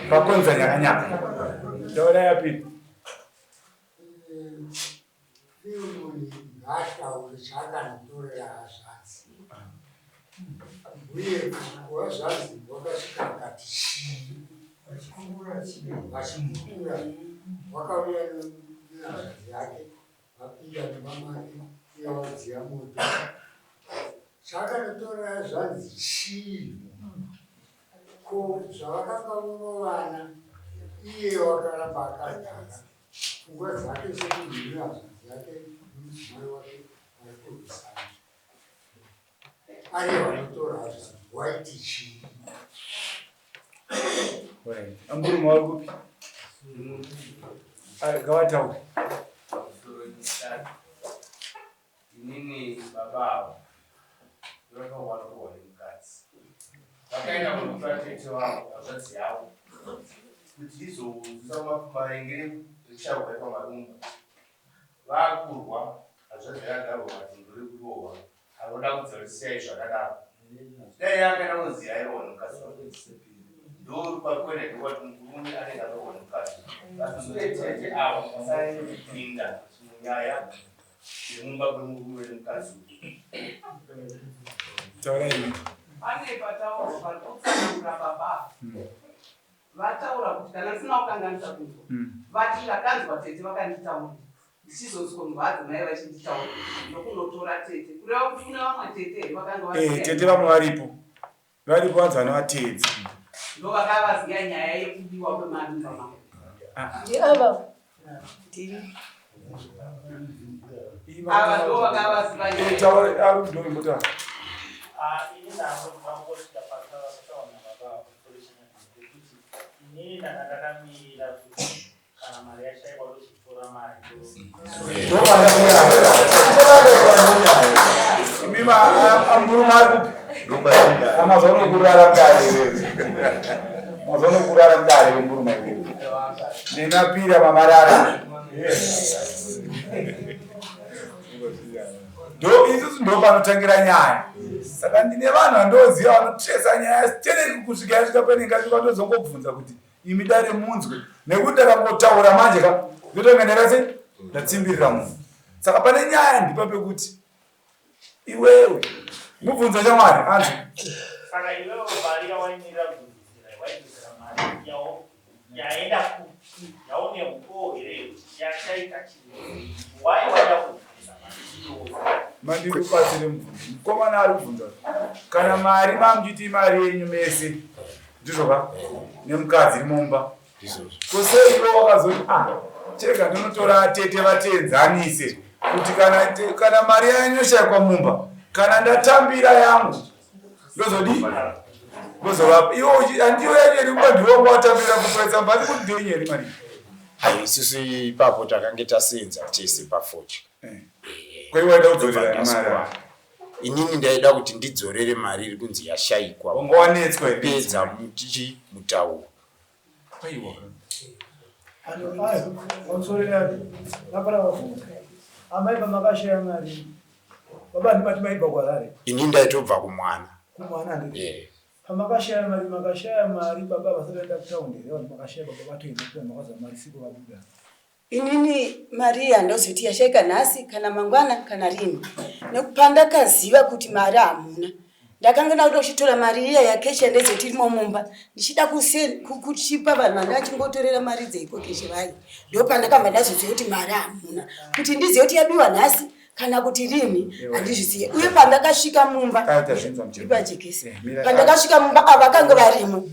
pakonza nyakanyaka taurai apiri Ngaataure chaakanotorera hazvanzi uye wazvanzi wakasvika akati chii vachimukura wakauya nehazvanzi yake vapinda mumba make uye wadziya moto chaakanotorera zvanzi chii ko zvavakanga vorovana iye wakaramba akagara pfungwa dzake semunhu nehazvanzi yake nomudzimai wake vari kurwisana ariye vanotora hazvanzi waiti chii Amburume wari kupi? Gawataure. Inini baba avo ndovakawana nemukadzi. Vakaenda kunotora tete wavo hanzvadzi yavo kuti izozisa maringe ekushauka kwepamarumba. Vakurwa hanzvadzi yagarwa matundu rekurohwa Anoda kudzora siyai zvakadaro. Dai akaenda kunoziva airohwa nemukadzi wake. Ndopakuenda ndokwati murume anenge akarohwa nemukadzi. Vasure tete avo vasanyanye kupinda munyaya yemumba kwemurume nemukadzi. Taura imi. Pane pataurwa pari kutsanangura baba. Vataura kuti kana ndisina kukanganisa kunzwa. Vati ndakanzwa tete vakanditaurira. Ndichizonzwa muvadzimai vachinditaura ndokunotora tete kureva kuti kune vamwe tete here vakanga eh, vasiya tete vamwe varipo varipo vanzi vanovateedza ndovakavaziya nyaya yekubiwa kwemari mumba mavo ndiava ndini ava ndo vakavaziva nyaya eh, taura ari kudoi mutaura ah, ini ndangosvika pakataura nababa inini ndanga ndakamirira kuti kana mari yashaikwa ndochitora mari imi murume ari kupi amazuva nokurara mudare mazuva nokurara mudare wemurume iwewe nenapira mamarara ndo isusu ndo panotangira nyaya saka ndine vanhu vandoziva vanotresa nyaya stereki kusvika yasvika panenge asvika ndozongobvunza kuti Imi dare munzwe nekuti ndakangotaura manje ka ndotanga ndarase ndatsimbirira munhu. Saka pane nyaya ndipa pekuti iwewe mubvunzo chamwari anzi saka iwewe mari yawaimirira kudzosera waidzosera mari yawo yaenda kupi yaune ukoo here yashaika chii why waida kudzosera mari iyoyo mandikubatsire mubvunzo mukomana ari kubvunza kana mari mamuchiti mari yenyu mese ndizvo ka nemukadzi iri mumba kosei iwe wakazoti ah chega ndinotora tete vateedzanise kuti kana, kana mari yanyoshaikwa mumba kana ndatambira yangu ndozodii ndozovapa iwe andiyo yacho iri mumba ndiwe wanga watambira kutoetsa mba kuti ndenyu here mari ayi isusu ipapo takange tasenza tese pafodya eh. Ko iwe waida kudzorera mari Inini ndaida kuti ndidzorere mari iri kunzi yashaikwa. Wanga wanetswa here? Kupedza muchichi mutauro. Aiwa. Amai pamakashaya mari baba ndimati maibva kuHarare. Ini ndaitobva kumwana. Kumwana handiti? Eh. Pamakashaya mari makashaya mari baba vasati vaenda kutaundi here vanhu makashaya baba vatoenda kutaundi makaza mari siko vabuda. Inini mari iyi handozoti yashaika nhasi kana mangwana kana rini nekupandakaziva kuti mari hamuna. Ndakanga ndakuda kuchitora mari iya yakeshi yandaizoti irimo mumba ndichida kuchipa vanhu vanga vachingotorera mari dzeikokeshi vaye. Ndopandakabva ndazoziva kuti mari hamuna, kuti ndizive kuti yabiwa nhasi kana kuti rini handizvizive. Uye pandakasvika mumba ipajekese, pandakasvika mumba avakange varimo.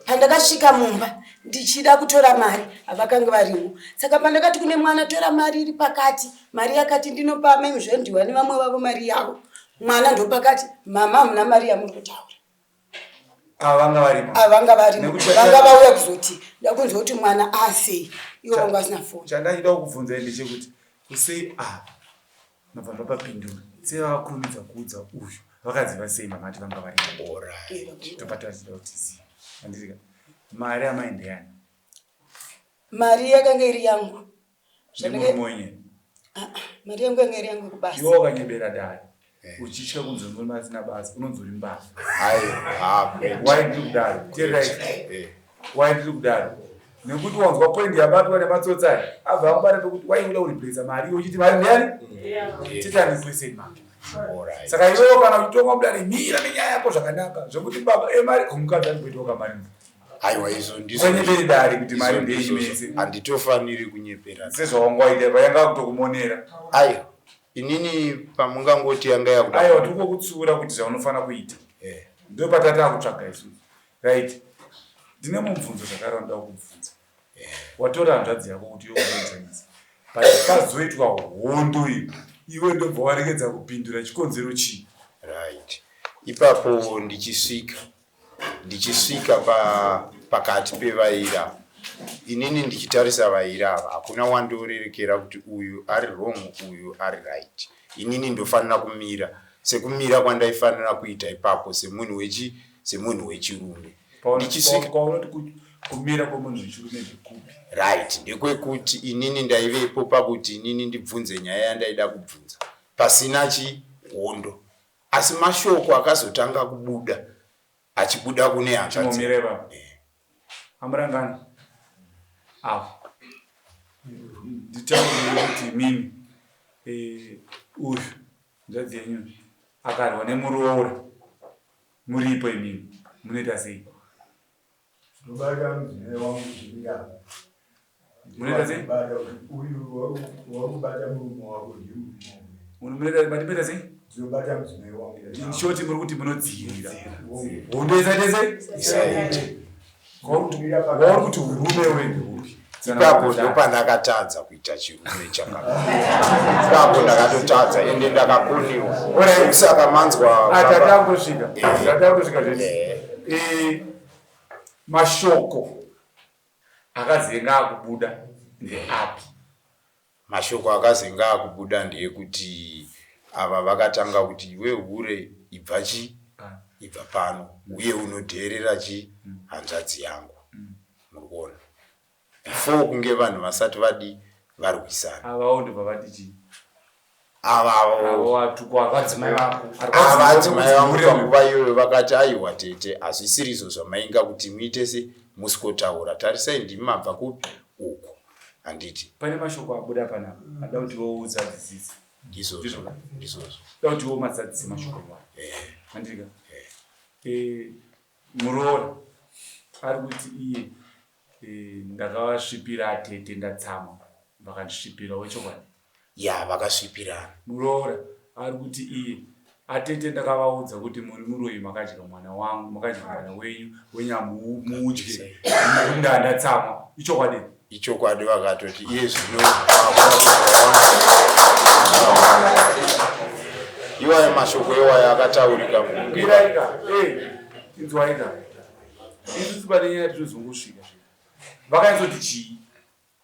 Pandakasvika mumba ndichida kutora mari avakange varimo. Saka pandakati kune mwana tora mari iri pakati, mari yakati ndinopa amai Muzvendiwa nevamwe vavo mari yavo, mwana ndopakati mama hamuna mari yamuri kutaura. Ava vanga varimo, ava vanga varimo, vanga vauya kuzoti ndakunzwa kuti mwana asei, ivo vanga vasina foni. Chandachida kukubvunzai ndechekuti kusei ava mabva mapapindura sei vakakurumidza kuudza uyu vakaziva sei mama ati vanga varimo. Tobata vachida kuti ziva andika mari amai ndeyani? Mari yakanga iri yangu. Nemurume Mari yangu yanga iri yangu kubasa. Iwe wakanyebera dare uchitya kunzi murume asina basa unonzi uri mbavha. Why ndiri kudaro? Teererai. Why ndiri kudaro? Nekuti wanzwa point yabatwa nematsotsi aya abva akubata pekuti why uda kureplace mari iwe uchiti mari ndeyani? Titani question mark. Saka iwewe kana uchitonga mudare mira nenyaya yako zvakanaka zvekuti baba emari mukadzi anokuitawo kamari. Aiwa izvo ndizvo. Usanyepere dare kuti mari ndeyenyu mese. Handitofaniri kunyepera. Sezvawanga waita payanga kutokumonera. Aiwa inini pamungangoti yanga yakuda. Aiwa tiri kukutsiura kuti zvaunofanira kuita. Ndo patata kutsvaga isusu. Right. Ndine mubvunzo zvakare wanoda kukubvunza. Watora hanzvadzi yako kuti yokuenzanisa. But pazoitwa hondo iyi iwe ndobva waregedza kupindura chikonzero chii? Right. Ipapo ndichisvika ndichisvika pa, pakati pevairi ava inini ndichitarisa vairi ava hakuna wandorerekera kuti uyu ari wrong uyu ari right. Inini ndofanira kumira sekumira kwandaifanira kuita ipapo semunhu wechi semunhu wechirume. Ndichisvika Kwaunoti kumira kwemunhu wechirume ndekupi? Right, ndekwekuti inini ndaivepo pakuti inini ndibvunze nyaya yandaida kubvunza pasina chi hondo. Asi mashoko akazotanga kubuda achibuda kune hanzvadzi. Chimomira ipapo. Amurangani. Apo. Nditaurire kuti mimi uyu hanzvadzi yenyu akarwa nemuroora muripo imimi munoita sei? Ndobata mudzimai wangu zviri Munoita sei? Bata uyu wakubata murume wako ndiye murume wangu. Munoita matipeta sei? Ndinobata mudzimai wangu. In short muri kuti munodzivirira. Hondo isaite sei? Isaite. Wauri kuti urume uende upi? Ipapo ndopandakatadza kuita chirume chakanaka. Ipapo ndakatotadza ende ndakakoniwa. Saka manzwa Tatangosvika. Tatangosvika zvese. Mashoko akazenga akubuda ndeapi? Mashoko akazenga akubuda ndeyekuti ava vakatanga kuti iwe hure ibva chi ibva pano uye unodheerera chi hanzvadzi yangu. Muri kuona? Before kunge vanhu vasati vadi varwisana. Avawo ndobva vati chii? Avavo adzimai vangu panguva iyoyo vakati aiwa tete hazvisirizvo zvamainga kuti muite se musikotaura tarisai ndimi mabva kupi uku handiti. Pane mashoko abuda panapa ada kuti wouzadzisise. Ndizvozvo. Ndizvozvo. Da kuti womazadzise mashoko iwayo. Handika? Muroora ari kuti iye ndakavasvipira atete ndatsamwa vakandisvipira wechokwadi. Ya vakasvipirana. Muroora ari kuti iye atete ndakavaudza kuti muri muroyi makadya mwana wangu makadya mwana wenyu wenyamudye ndandatsamwa ichokwadi. Ichokwadi vakatoti iye zvino iwayo mashoko iwayo akataurika miraika inzwaika isusu pane nyaya tinozongosvika vakanyatsoti chii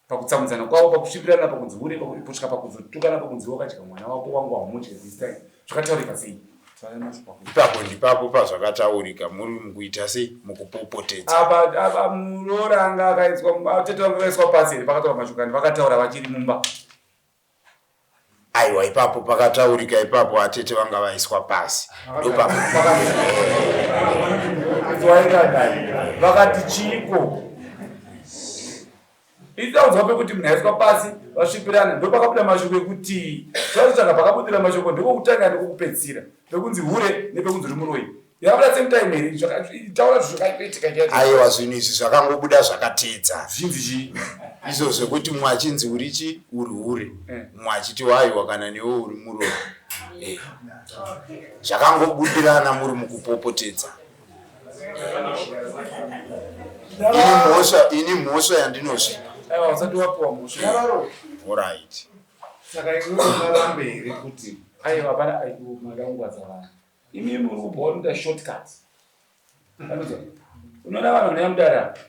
pakutsamwidzana kwavo pakusvipirana pakunzi hure kusvika pakuzotukana pakunzi wakadya mwana wako wangu haumudye this time zvakataurika sei? Ipapo ndipapo pazvakataurika muri mukuita sei mukupopotedza. Apa apa muroora anga akaiswa tete vanga vakaiswa pasi here pakataura mashoko ani vakataura vachiri mumba. Aiwa ipapo pakataurika ipapo atete vanga vaiswa pasi. Ndopapo. Vakati chiiko? Itaudzwa pekuti munhu aiswa pasi vasvipirana ndopakabuda mashoko ekuti tazvitsvaga pakabudira mashoko ndekokutanga ndekokupedzisira pekunzi hure nepekunzi uri muroyi yakabuda same time here taura zvakaitika aiwa zvinhu izvi zvakangobuda zvakateedza zvinzi chii izvo zvekuti mumwe achinzi uri chi uri hure eh. mumwe achiti waiwa kana newe uri muroyi eh. zvakangobudirana muri mukupopotedza ini mhosva ini mhosva yandinozvipa aiwa usati wapiwa mhosva orit saka iwe ungarambe here kuti aiwa pana makangwadza vanhu imi muri kubva wanoita shortcut unoona vanhu vanoya mudare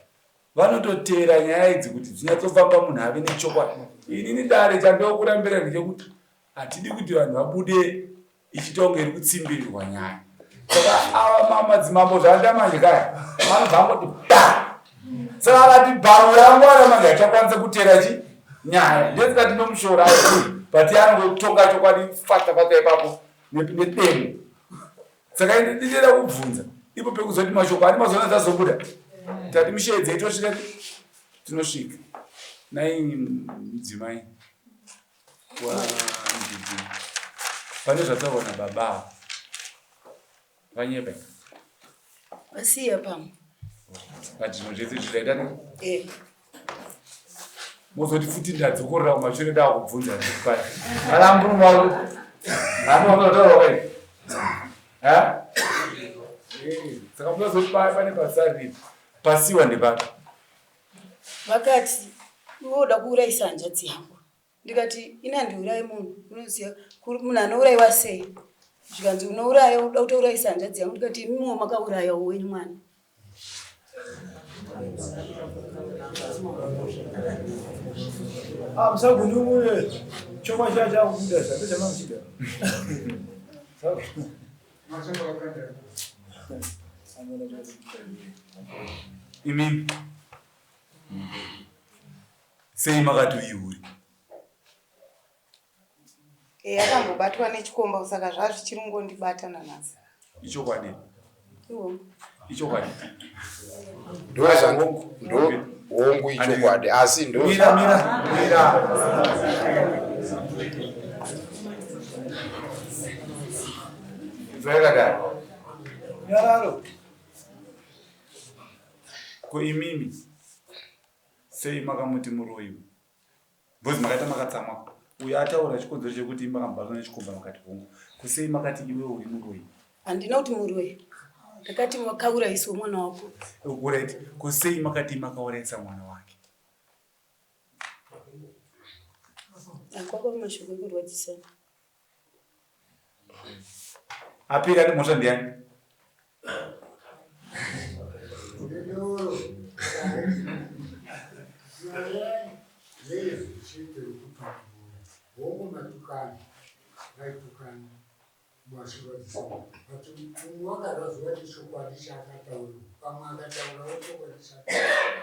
vanototeera nyaya idzi kuti dzinyatsofamba munhu ave nechokwadi inini dare chandokurambira ndechekuti hatidi kuti vanhu vabude ichiita kunge iri kutsimbirirwa nyaya saka ava madzimambo zvaanda manje kaya vanobva angoti ba saka akati bharu yangwara manje achakwanisa kuteera chi nyaya ndetsikati nomushora but anongotonga chokwadi fata fata ipapo nedemo saka ndinoda kubvunza ipo pekuzoti mashoko ani mazuva ano azobuda tati misheedzei tosvika tinosvika nai mudzimai wandidi pane zvataurwa nababa ava vanyepa vasiya pamwe but zvimwe zvese zvichaita ne eh. mozoti futi ndadzokorora kumashure ndakubvunza paya ana mburume wako anotaura kai ha eh, saka munozoti paya pane pasariri pasiwa ndepapi vakati iwe uda kuurayisa hanzvadzi yangu ndikati ini handiurayi munhu unoziva munhu anourayiwa sei zvikanzi unouraya uda kutourayisa hanzvadzi yangu ndikati imiwo makauraya wenyu mwana Ah, musagunun'une chokwa chiya chakubuda zvato chamamuchida imimi Sei makati uihure? Eh, akambobatwa nechikomba saka zvazvichiri kungondibata nanhasi. Ichokwadi. Ichokwadi. Ndo hongu ichokwadi asi ndo Mira mira mira. Zvakadai. Nyararo. Ko imimi Sei makamuti muroyi because makaita makatsamwa uyo ataura chikonzero chekuti imi makambobatwa nechikomba makati hongu ko sei makati iwe uri muroyi handina kuti muroyi ndakati wakaurayiswa mwana wako right ko sei makati makaurayisa mwana wake akwakwa mashoko ekurwadzisana Apiri ane mhosva ndiani?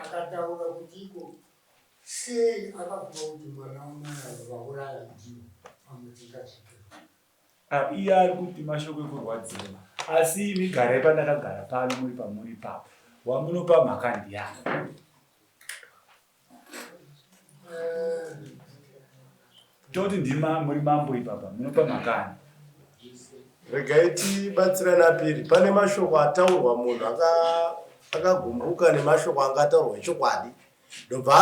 Akataura kuti iko Sei akafunga kuti mwana wamai ava vauraya ndivo pamwe tingacheke. Ah, iye ari kuti mashoko ekurwadziwa asi imi garai pandakagara pano muri pamuri ipapo wamunopa mhaka ndiyani toti ndima muri mambo ipapa munopa mhakani Regai tibatsirane apiri. Pane mashoko ataurwa munhu akagumbuka nemashoko anga ataurwa echokwadi. Ndobva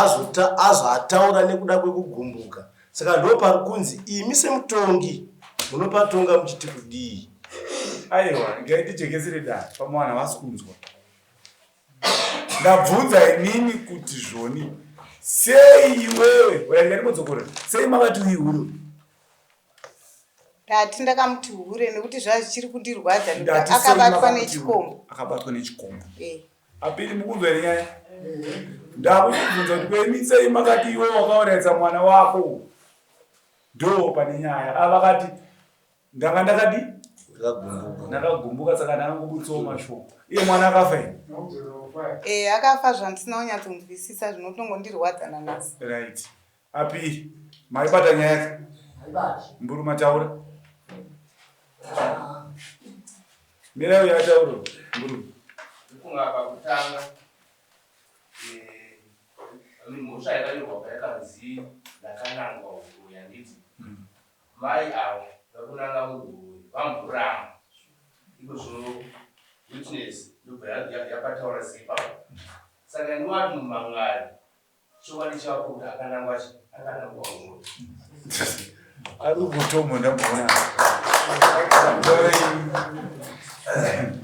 azoataura nekuda kwekugumbuka. Saka ndo pari kunzi imi semutongi munopatonga muchiti kudii? Aiwa, regai tijekesere dare pamwe vanhu havasi kunzwa. Ndabvunza inini kuti zvoni sei iwewe, regai ndimbodzokora, sei makati uihure? Ndati ndakamuti hure nekuti zvazvichiri kundirwadza nekuti akabatwa nechikomba. Akabatwa nechikomba. Eh. Apiri mukunzwa here nyaya? Ndakubvunza kuti kwemi sei makati iwe wakauraisa mwana wako? Ndo pane nyaya. Ava vakati ndanga ndakadi ndakagumbuka saka ndakangobutsawo mashoko. Iye mwana akafa here? Eh, akafa zvandisina kunyatsonzwisisa zvinotongondirwadza nanhasi. Right. Api maibata nyaya yake? Mburu mataura. Mirai uyo ataura mburu. Ndikunga pakutanga eh, Mhosva yakanyorwa payakanzi ndakanangwa huroyi handiti? Mai avo vakunanga huroyi vamboramba. Iko zvino witness ndobva yapataura seipapo. Saka ini wati mumangari chokwadi chako kuti akanangwa chi akanangwa huroyi. Ari kutomo ndamboona.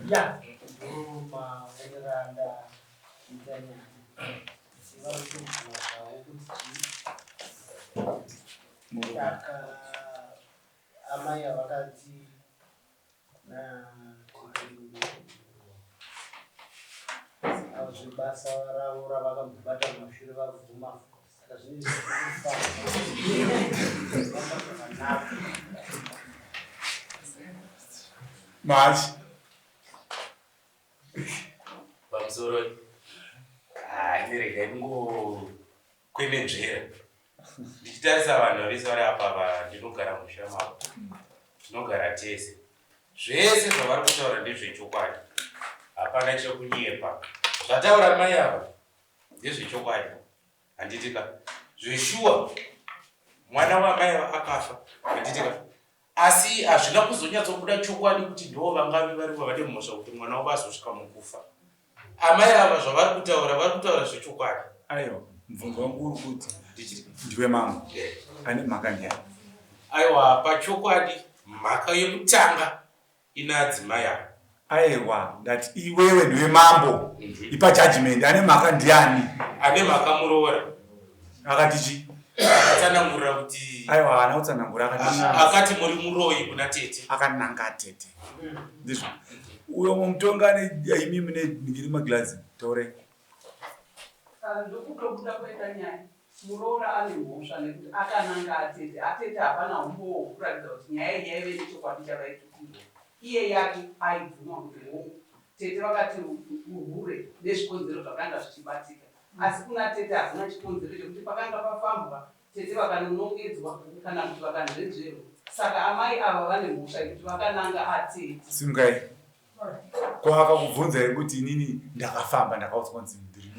Ya, ndo maonero andaita nyaya. Asi vari kutobvuma zvavo kuti chii. Saka amai havakati na zvebasa ravo ravakambobata mumashure vabvuma saka zvinenge zvichifamba zvakanaka. Machi. Pamusoro ah, ini regai ndingokwenenzvera ndichitarisa vanhu vese vari apa va ndinogara musha mavo tinogara tese zvese zvavari kutaura ndezvechokwadi hapana chekunyepa zvataura mai ava ndezvechokwadi handitika zveshuwa mwana wamai ava akafa handitika Asi hazvina kuzonyatsobuda chokwadi kuti ndivo vangave varivo vane mhosva kuti mwana wavo azosvika mukufa. Amai ava zvavari kutaura vari kutaura zvechokwadi. Aiwa, mubvunzo wangu uri kuti ndiwe mambo ane mhaka ndiani? Aiwa, pachokwadi mhaka yekutanga ina adzimai ava. Aiwa, ndati iwewe ndiwe mambo. Ipa judgment, ane mhaka ndiani? Ane mhaka muroora. Akati chi? Akatsanangurira kuti Aiwa, haana kutsanangura akati chi? Akati muri muroyi kuna tete. Akananga tete. Ndizvo. Uyo mutonga ane imi mune ningiri maglazi. Taurai. Ndokutobuda kwaita nyaya. Muroora ane mhosva nekuti akananga atete. Atete hapana humbowo hwekuratidza kuti nyaya iyi yaive nechokwadi chavaitukirwa. Iye yake aibvuma kuti hongu tete vakati uhure nezvikonzero zvakanga zvichibatika. Asi kuna tete hakuna chikonzero chekuti pakanga pafambwa tete vakanonongedzwa kana kuti vakanzvenzverwa. Saka amai ava vane mhosva yekuti vakananga atete. Simukai. Ko akakubvunzai kuti inini ndakafamba ndakaudzwa kunzi ndiri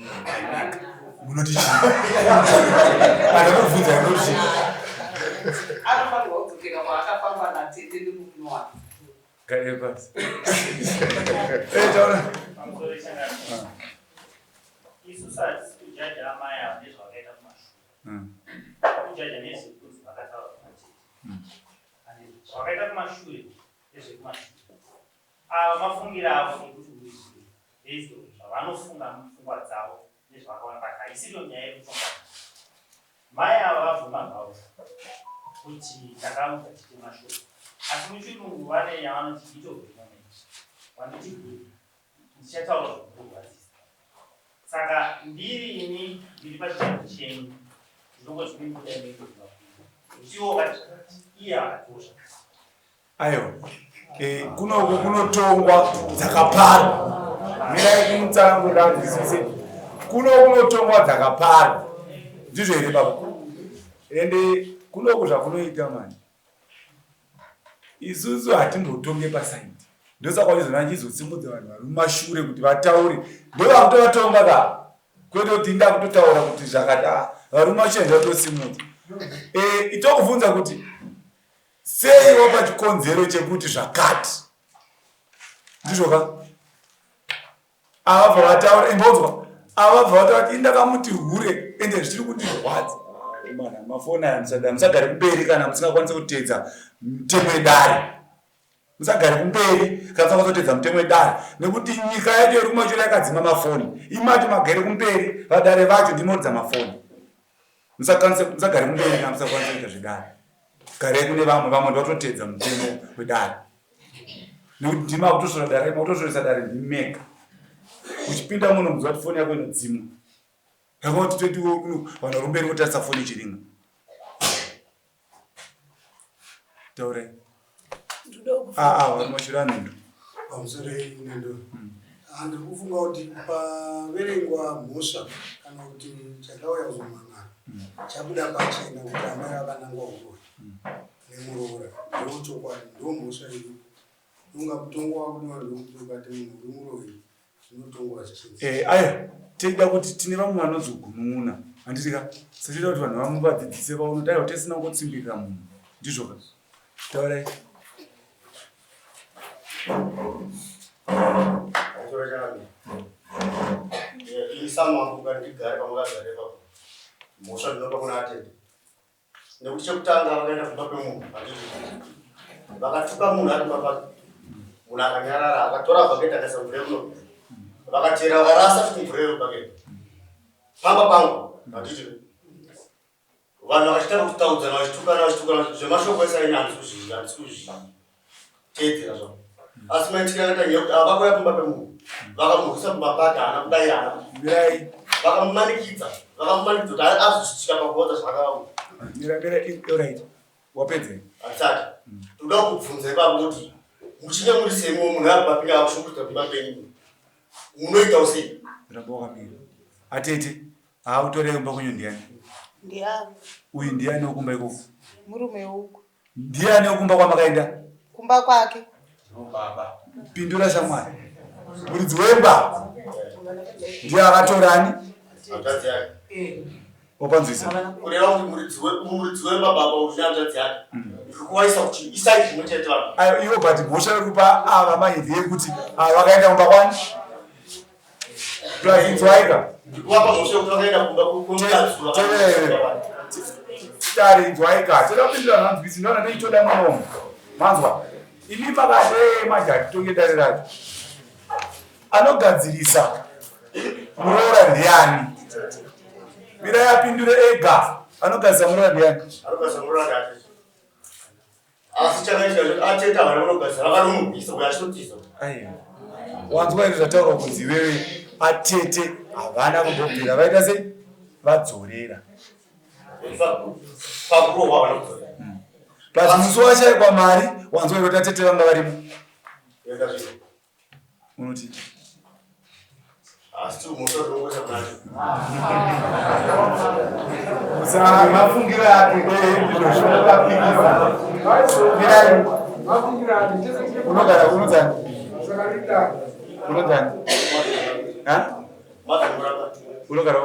munoti chii? Akakubvunzai munoti chii? Anofanirwa kudzokera kwaakafamba natete nemurume wake. Gare pasi. Eh, taura. Pamusoro changamire. Isusu hatisi kujaja amai ava nezvavakaita kumashure. Tiri kujaja nezvekunzi vakataura kuna tete. Zvavakaita kumashure ndezvekumashure. Ava mafungiro avo ekuti uri hure based on zvavanofunga mupfungwa dzavo nezvavakaona but haisiriyo nyaya yekutonga. Mai ava vabvuma zvavo kuti takaudza tete mashoko asi muchirungu vane yavanoti heat of the moment wanditi hure ndichataura zvinokurwadzisa saka ndiri ini ndiri pachigaro chenyu ndinongoti mimbuda inenge kuti iwo vakati zvakati iye akatiwo zvakati Aiwa e, kunoku kunotongwa dzakaparwa. Mirai kumutsanangurira anzwisise. Kuno kunotongwa dzakaparwa. Ndizvo here baba? Ende kunoku zvakunoita mani. Isusu hatimbotonge pasaidi. Ndosaka uchizoona ndichizosimudza vanhu vari mumashure kuti vataure. Ndovakutovatonga ka. Kwete kuti ndakutotaura kuti zvakati ah, varume vacho ndatosimudza. Eh, itokubvunza kuti Sei wapa chikonzero chekuti zvakati? Ndizvo ka? Avabva vataura, imbonzwa. Avabva vataura kuti indakamuti hure ende zvichiri kundirwadza. Mana mafoni aya musada musagare kumberi kana musingakwanise kuteedza mutemo yedare. Musagare kumberi kana musingakwanise kuteedza mutemo yedare nekuti nyika yacho iri kumashure yakadzima mafoni. Imati magere kumberi vadare vacho ndimoridza mafoni. Musakwanise musagare kumberi kana musakwanise kuita zvedare. Garai kune vamwe, vamwe ndovatoteedza mutemo wedare. Nekuti ndimi makutosvora dare, makutosvoresa dare ndimi mega. Uchipinda muno muziva kuti foni yako inodzimwa. Yakauti toti vanhu vari kumberi votarisa foni ichiringa. Taurai. Ah, ah, vari mashure anendo. Pamusoro nendo. Handiri kufunga kuti paverengwa mhosva kana kuti chakauya kuzomhan'ara chabuda pachena kuti amai vakanangwa huroyi nemuroora ndo chokwadi ndo mhosva iripo unga mutongo wakudiwa ndokuti ukati munhu uri muroyi zvinotongwa zvichinzi Eh, aya teida kuti tine vamwe vanozogunun'una. Handiti ka? Sachita kuti vanhu vamwe vadzidzise vaone kuti aiwa tisina kungotsimbirira munhu. Ndizvo ka? Taurai. Ini samambo kana ndigare pamakagara ipapo. Mhosva ndinopa kuna atete. Nekuti chekutanga vakaenda kumba pemunhu handiti. Vakatuka munhu ari kumba pake. Munhu akanyarara akatora bhaketi akaisa mvura yemuno. Vakachera vakarasa futi mvura yemubhaketi. Pamba pangu handiti. Vanhu vakachitanga kutaudzana vachitukana vachitukana zvemashoko ese aini handisi kuzvi handisi kuzviteedzera zvavo. Asi maitikira akaita nyaya yekuti ava vakuuya kumba pemunhu vakamurwisa kumba pake haana kudai haana Mirai. Vakamumanikidza vakamumanikidza kuti azosvika pakuvaudza zvaakavaudza. Mira mira alright. Wapedza. Handisati. Ndoda kukubvunza ipapo kuti muchinge muri seimwe munhu ari kumapinga akushungurudza kumba penyu munoitawo sei? Ramba wakamira. Atete. Haa utorei kumba kwenyu ndiani? Ndiani? Uyu ndiani wekumba ikoko? Murume uku. Ndiani wekumba kwamakaenda? Kumba kwake. Baba. Pindura shamwari. Muridzi wemba. Ndiye akatorani? Hanzvadzi yake. Wapanzwisa. Kureva kuti muridzi wemba baba uyu nehanzvadzi yake. Ndiri kuvaisa kuti isai zvimwe chete vanhu. Ayo ivo but mhosva yekupa ava mai ndeyekuti ava vakaenda kumba kwani? Plus inzwaika. Ndikuvapa mhosva yekuti vakaenda kumba kwemukadzi. Tari inzwaika. Toda kupindura manzwisi ndona ndoitoda munomu. Manzwa. Imi makadee manje hatitonge dare racho. Anogadzirisa muroora ndiani? Mirai apindure ega. Anogadzirisa muroora ndiani? Anogadzirisa muroora ndiani? Asi chakaitika choti atete havana kunogadzira vakanomubvisa uyo achitotiza. Aiwa. Wanzwa here zvataurwa kunzi iwewe atete havana kumbobvira vaita sei? Vadzorera. Pakurohwa havana kudzorera. Plus musi washaikwa mari wanzwa here kuti atete vanga varimo? Unoti Asi mhosva dzinongoisa kunacho. Mafungiro ake ndizvozvo. Unogara unonzani? Unonzani? Ha? Unogara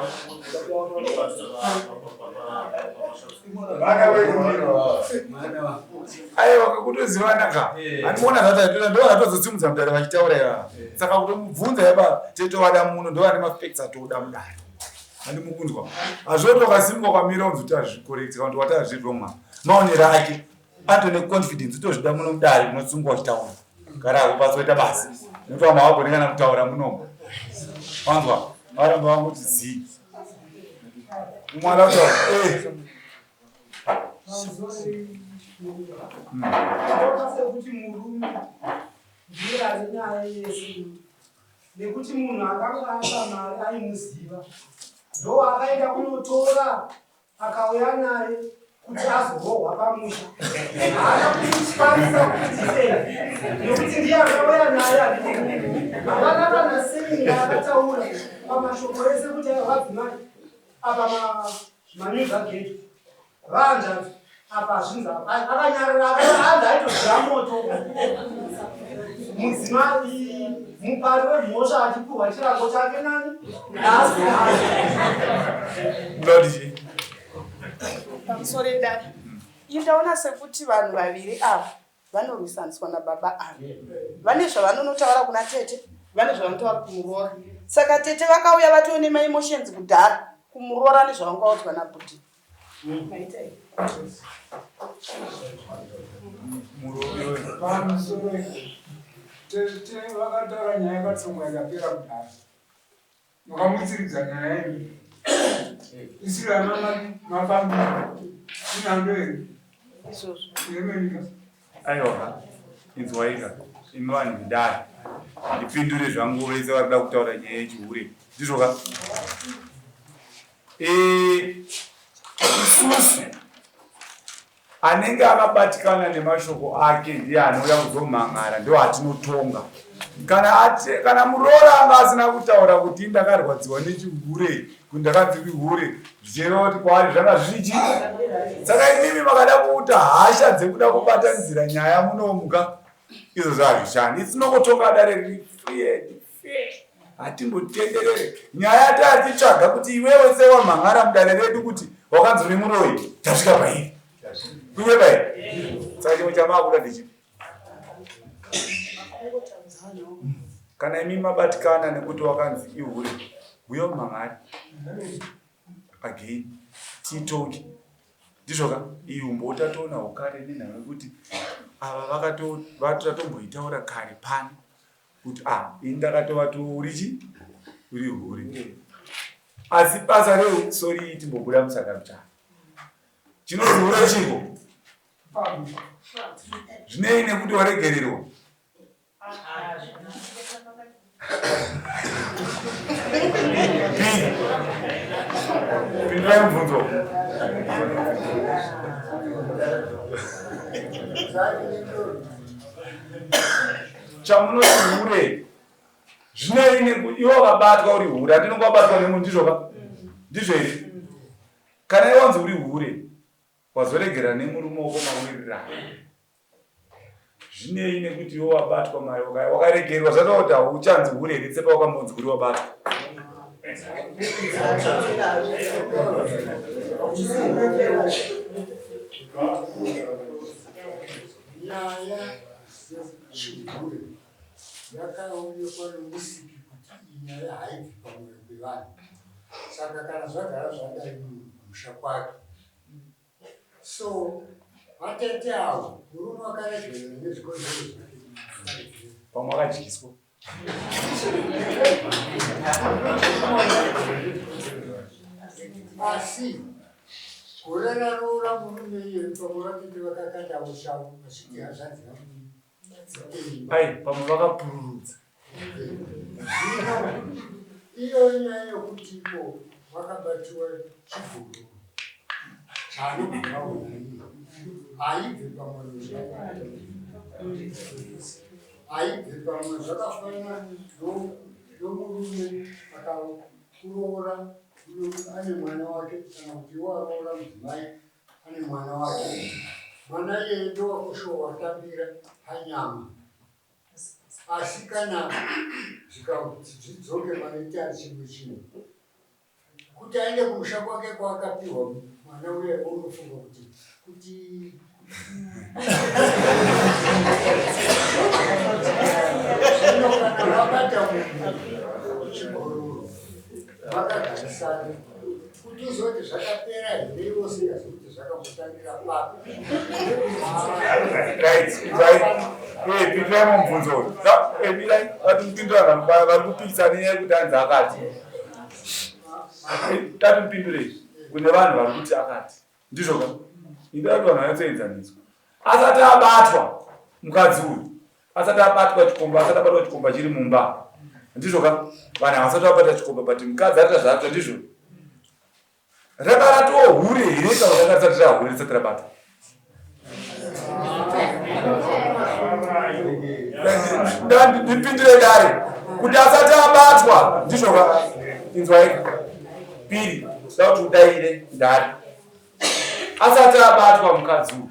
Aiwa kutozivana ka. Handimuona zvataitoita ndo vanatozosimudza mudare vachitaura ivava. Saka kutomubvunza yaba tetovada muno ndo vane mafacts atoda mudare. Handimukunzwa. Hazvoti wakasimuka ukamira unzi kuti hazvicorrect kana kuti wati hazviri wrong. Maonero ake atone confidence utozvida muno mudare unosungwa uchitaura. Gara hako pasi woita basa. Nekuti vamwe havagoni kana kutaura munomu. Wanzwa? Varamba vangoti zii. Mwana kutaura. Eh. Sekuti murume ndiye ari nyaya yese nekuti munhu akanga apa mari aimuziva ndowaakaenda kunotora akauya naye kuti azorohwa pamusha haana kukwanisa kuti sei nekuti ndiye akauya naye handiti havana kana sei yaakataura pamashoko ese kuti aiwadzimai apa manyuza gejo vahanzvadzi apa hazvinzi akanyarara akaanzi aitoziva moto mudzimai mupari wemhosva achipiwa chirango chake nani nhasi Pamusoro edare ini ndaona sekuti vanhu vaviri ava vanorwisaniswa nababa ava vane zvavanonotaura kuna tete vane zvavanotaura kumuroora saka tete vakauya vatoo nemaemotions kudhara kumuroora nezvavangaudzwa nabhudhi Pamusoro tete vakataura nyaya yakatsomwa ikapera kudhara makamutsiridza nyaya imi isiri ana mafambiro inhando here yemenyika Aiwa, inzwaika imi vanhu vedare ndipindure zvangu vese vari kuda kutaura nyaya yechihure ndizvo ka? Eh, isusu anenge akabatikana nemashoko ake ndiye anouya kuzomhan'ara ndo atinotonga kana ate, kana muroora anga asina kutaura kuti ndakarwadziwa nechihure kuti ndakanzi hure zvichireva kuti kwaari zvanga zvichi saka imimi makada kuuta hasha dzekuda kubatanidzira nyaya munomuka izvo zvazvishandi itinokotonga dare riri free and fair. Hatimbotenderere nyaya tatitsvaga kuti iwewe sewamhan'ara mudare redu kuti wakanzi uri muroyi, tasvika pairi. Kunyepa here? Saka chimwe chamaakuda ndechipi? Kana imi mabatikana nekuti wakanzi ihure, huya umhan'are again tiitonge. Ndizvo ka? Iyi umbowo tatoonawo kare nenhau yekuti ava vakato-vatatomboitaura kare pano kuti ah ini ndakatovati uri chi uri hure asi basa reusori timbobuda musaka muchana chinonzi hure chiko zvinei nekuti waregererwa pindurai mubvunzo. Chamunoti hure zvinei nekuti iwe wakabatwa uri hure, handinonge wabatwa nemunhu, ndizvo ka? Ndizvo here? Kana iwe wanzi uri hure wazoregera nemurume wako mawirirana, zvinei nekuti iwe wabatwa mari wakaregerwa, zvatova kuti hauchanzi hure here sepa wakambonzi uri wabatwa? Nyaya yechihure yakaonekwa nomusiki kuti inyaya haibvi pamwoyo pevanhu. Saka kana zvagara zvadai munhu kumusha kwake. So vatete avo murume wakaregerera nezvikonzero zvake. Pamwe akadyiswa. Asi gore raroora murume iyeyu pamwe vatete vakakanda ushavo vachiti hazvanzi vamunini. Ai, pamwe vakapururudza. Zvino iyo nyaya yokuti ipo vakabatiwa chigururu chaanobva aona iye haibve pamwoyo zvake, haibve pamwoyo. Zvakafanana nomurume akakuroora ane mwana wake kana kuti iwo aroora mudzimai ane mwana wake. Mwana iyeye ndowakushuwa watambira panyama, asi kana zvikanzi zvidzoke panoita chimwe chinhu kuti aende kumusha kwake kwaakapiwa mwana uye unofunga kuti kuti zvino kana vabata munhu chigororo vakagarisana kuti uzoti zvakapera here iwe usingazivi kuti zvakambotangira papi. Right, right. Eh, pindurai mubvunzo uyu. Eh, mirai, vati mupindura vanhu vari kupikisa nenyaya yekuti anzi akati. Tati mupindure kune vanhu vari kuti akati. Ndizvo ka? Inda kuti vanhu vanyatsoenzaniswa. Asati abatwa mukadzi uyu, asati abatwa chikomba, asati abatwa chikomba chiri mumba. Ndizvo ka? Vanhu havasati vabata chikomba but mukadzi arita zvaarita ndizvo. Ranga ratoo hure here kana ranga risati rahure risati rabatwa? Ndipindire dare kuti asati abatwa ndizvo ka? Inzwai piri da kuti udaire ndari asati abatwa mukadzi uyu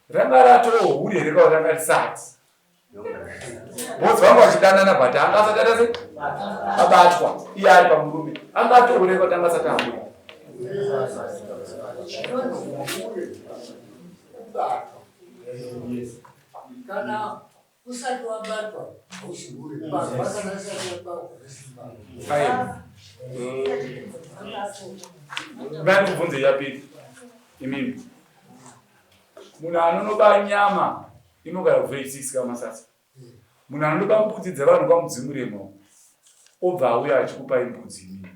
ranga ratoo hure here kana ranga risati? Both vanga vachidanana but anga asati aita sei abatwa iye ari pamurume anga atohure but anga asati ahure. Kana usati wabatwa hausi hure. Kana usati wabatwa hausi Ngandikubvunze yapiri imimi munhu anonoba nyama inogara ku26 kamasasa munhu anonoba mbudzi dzevanhu kwamudzimurema obva auya achikupai mbudzi imimi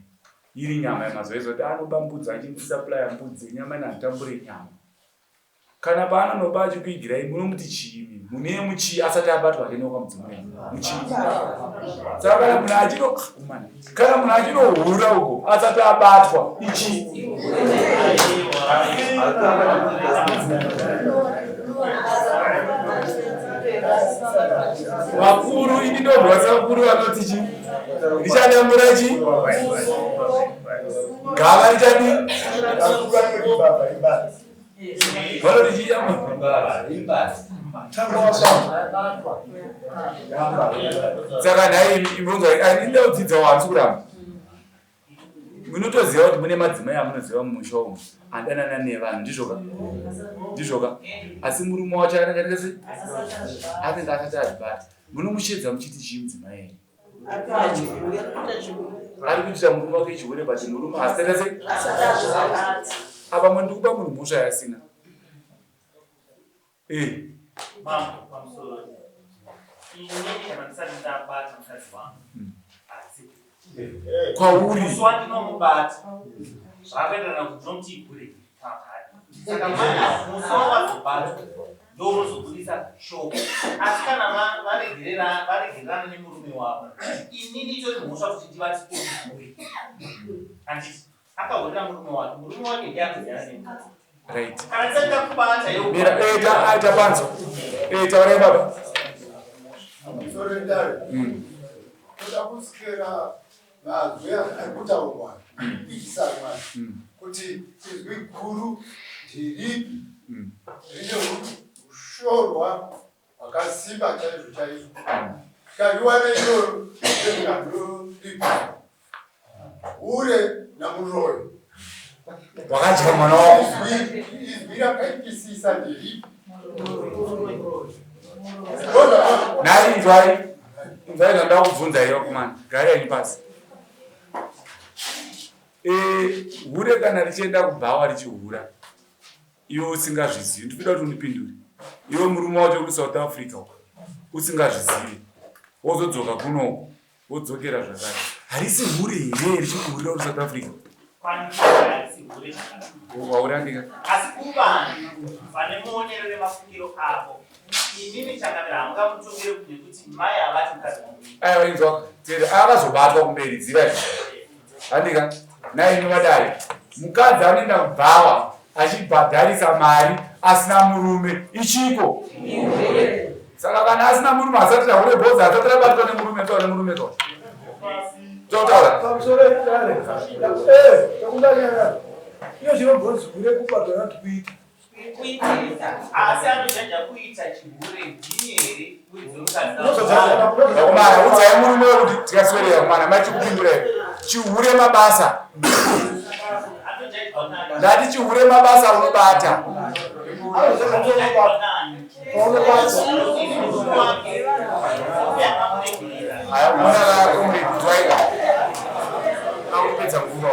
iri nyama yemazuva ezo kuti anoba mbudzi achindisupplya mbudzi yenyama inanditambure nyama Kana paanonoba achikuigirai munomuti chii imi? Mune muchii asati abatwa hake nyoka mudzimu wenyu. Muchii. Saka kana munhu achino kumana. Kana munhu achinohura uko asati abatwa ichii? Vakuru ini ndorwadza vakuru vanoti chii? Richadambura chii? Gava richadii? Vanoti chii? Saka nhai imbonzwa inde kudzidzawo hamisi kuramba. Munotoziva kuti mune madzimai amunoziva mumusha umu adanana nevanhu ndizvoka? Ndizvoka? Asi murume wacho anenge anenge sei? Anenge asati azvibata. Munomushedza muchiti chii mudzimai here? Ari kuitira murume wake chihure but murume asati sei? Apa mundikupa munhu mhosva yasina. Eh. Mambo pamusoro. Ini kana ndisati ndabata mukadzi wangu. Asi. Kwauri. Musi wandinomubata. Zvakaenderana kuti ndinomuti igure. Saka mwana musi wawazobatwa ndounozobudisa shoko. Asi kana varegerera varegererana nemurume wavo. Inini itori mhosva kuti ndivati igure. Handiti. Akahurira murume wake. Murume wake ndiye anoziva nemukadzi. Right. Kana tisati takubata iwe. Mira, eh, ta, ah, tapanzwa. Eh, taurai baba. Sorry, dare. Toda kusikira mazwi ari kutaurwa kupikisanwa kuti izwi guru ndiripi rine hushorwa hwakasimba chaizvo chaizvo. Tikariwana iroro ndiro Hure namuroyi. Wakadya mwana wako. Izwi rakaipisisa ndiripi? Nhai inzwai. Inzwai zvandoda kubvunza iyo kumana. Garai henyu pasi. Eh, hure kana richienda kubhawa richihura. Iwe usingazvizivi. Ndikuda kuti undipindure. Iwe murume wacho uri South Africa uko. Usingazvizivi. Wozodzoka kunoku. Wodzokera zvakare. Harisi hure here richikuhurira uri South Africa? Waurandika. Asi kuvanhu vane muonero nemafungiro avo, imimi changamire hamungamutongere nekuti mai havati mukadzi wangu. Aiwa inzwa, tere akazobatwa kumberi ziva izvo. Handika, naimi vadare. Mukadzi anoenda kubhawa achibhadharisa mari asina murume ichiko. Saka kana asina murume asati rahure bhodza asati rabatwa nemurume taura nemurume taura. Taura. Pamusoro edare. Eh, takundanyaya. Iyo chinobvonzi hure kubatwa not kuita. Kuitirisa asi anojanja kuita chihure ndini here Vakomana, udzai murume wekuti tikaswerera kumana mai chikupindurai. Chihure mabasa. Ndati chihure mabasa unobata. Aya mwana comrade twaika. Akupedza nguva.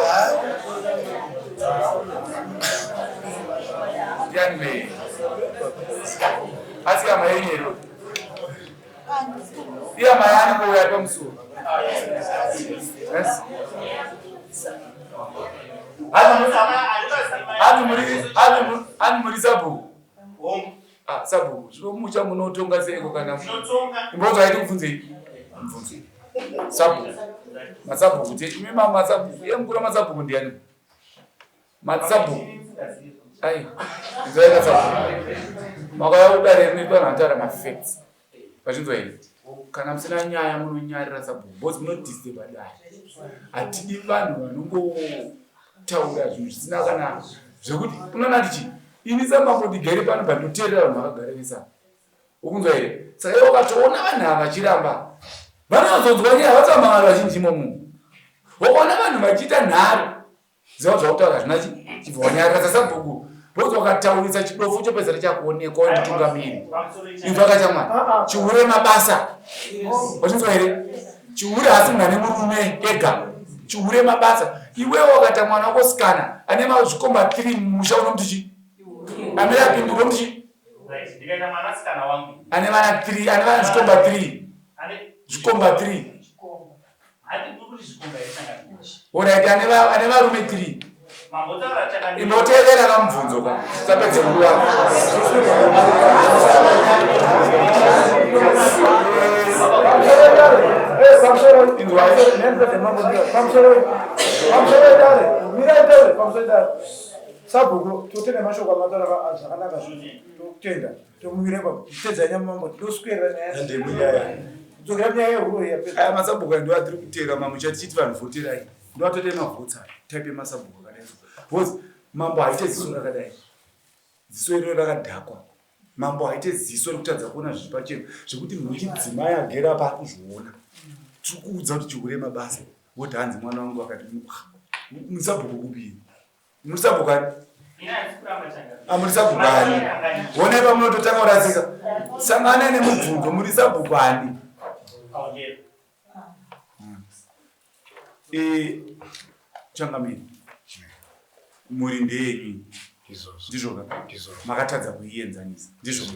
Ndiani me? Asi ama yenyu here? Iya mai ani kuuya pamusuwo? Yes. Ani muri sabhuku? Ah, sabhuku, zvino mucha munotonga seiko kana imbozva aiti kubvunzei? Mubvunzo. Sabhuku. Masabhuku te imi masabhuku, iye mukuru masabhuku ndiani? Masabhuku. Ai, inzwai kasabhuku. Makauya kudare rinoitwa nataura mafacts. Vachinzwa here? Kana musina nyaya munonyarira sabhuku because munodisturba dare. Hatidi vanhu vanongotaura zvinhu zvisina kana zvekuti unoona kuti chii? Ini samambo ndigere pano but ndoteerera vanhu vakagara vese Ukunzwa here? Saka iwe ukatoona vanhu ava vachiramba vanozonzwa nyaya vatsamba vanhu vazhinji imomo. Wakaona vanhu vachiita nharo ziva zvakutaura hazvina chibva wanyarara sasabhuku because wakataurisa chidofo chopedzera chakuonekwa uri mutungamiri. Inzwa kachamwari chihure mabasa. Wachinzwa here? Chihure hasi munhu ane murume ega. Chihure mabasa. Iwewe wakata mwana wako sikana ane mazvikomba 3 mumusha unomuti chii? Amira apindura unomuti chii? Ane vana 3, ane vana zvikomba 3. Zvikomba 3. Alright, ane varume 3. Inoteerera kamubvunzo ka. Tisapedze nguva. Sabhuku totenda mashoko amataura zvakanaka zvinhu totenda tomuvira ipapo tedza nyama mambo toswera nyaya kudzokera nyaya yehuro yapedza aya masabhuku aya ndoatiri kuteera mamucha tichiti vanhu voterai ndoatote mavhotsi aya type yemasabhuku akadai so because mambo haite ziso rakadai ziso iroro rakadhakwa. Mambo haite ziso rekutadza kuona zviri pachena zvekuti munhu wechidzimai agere apa ari kuzviona. Tiri kuudza kuti chihure mabasa woti hanzi mwana wangu akati musabhuku kupi? Musabhuku ani? Muri sabhuku ani? Honai pamunototanga kurasika. Sanganai nemubvunzo muri sabhuku ani? Eh, changamire mhuri ndeyenyu ndizvoka makatadza kuienzanisa ndizvo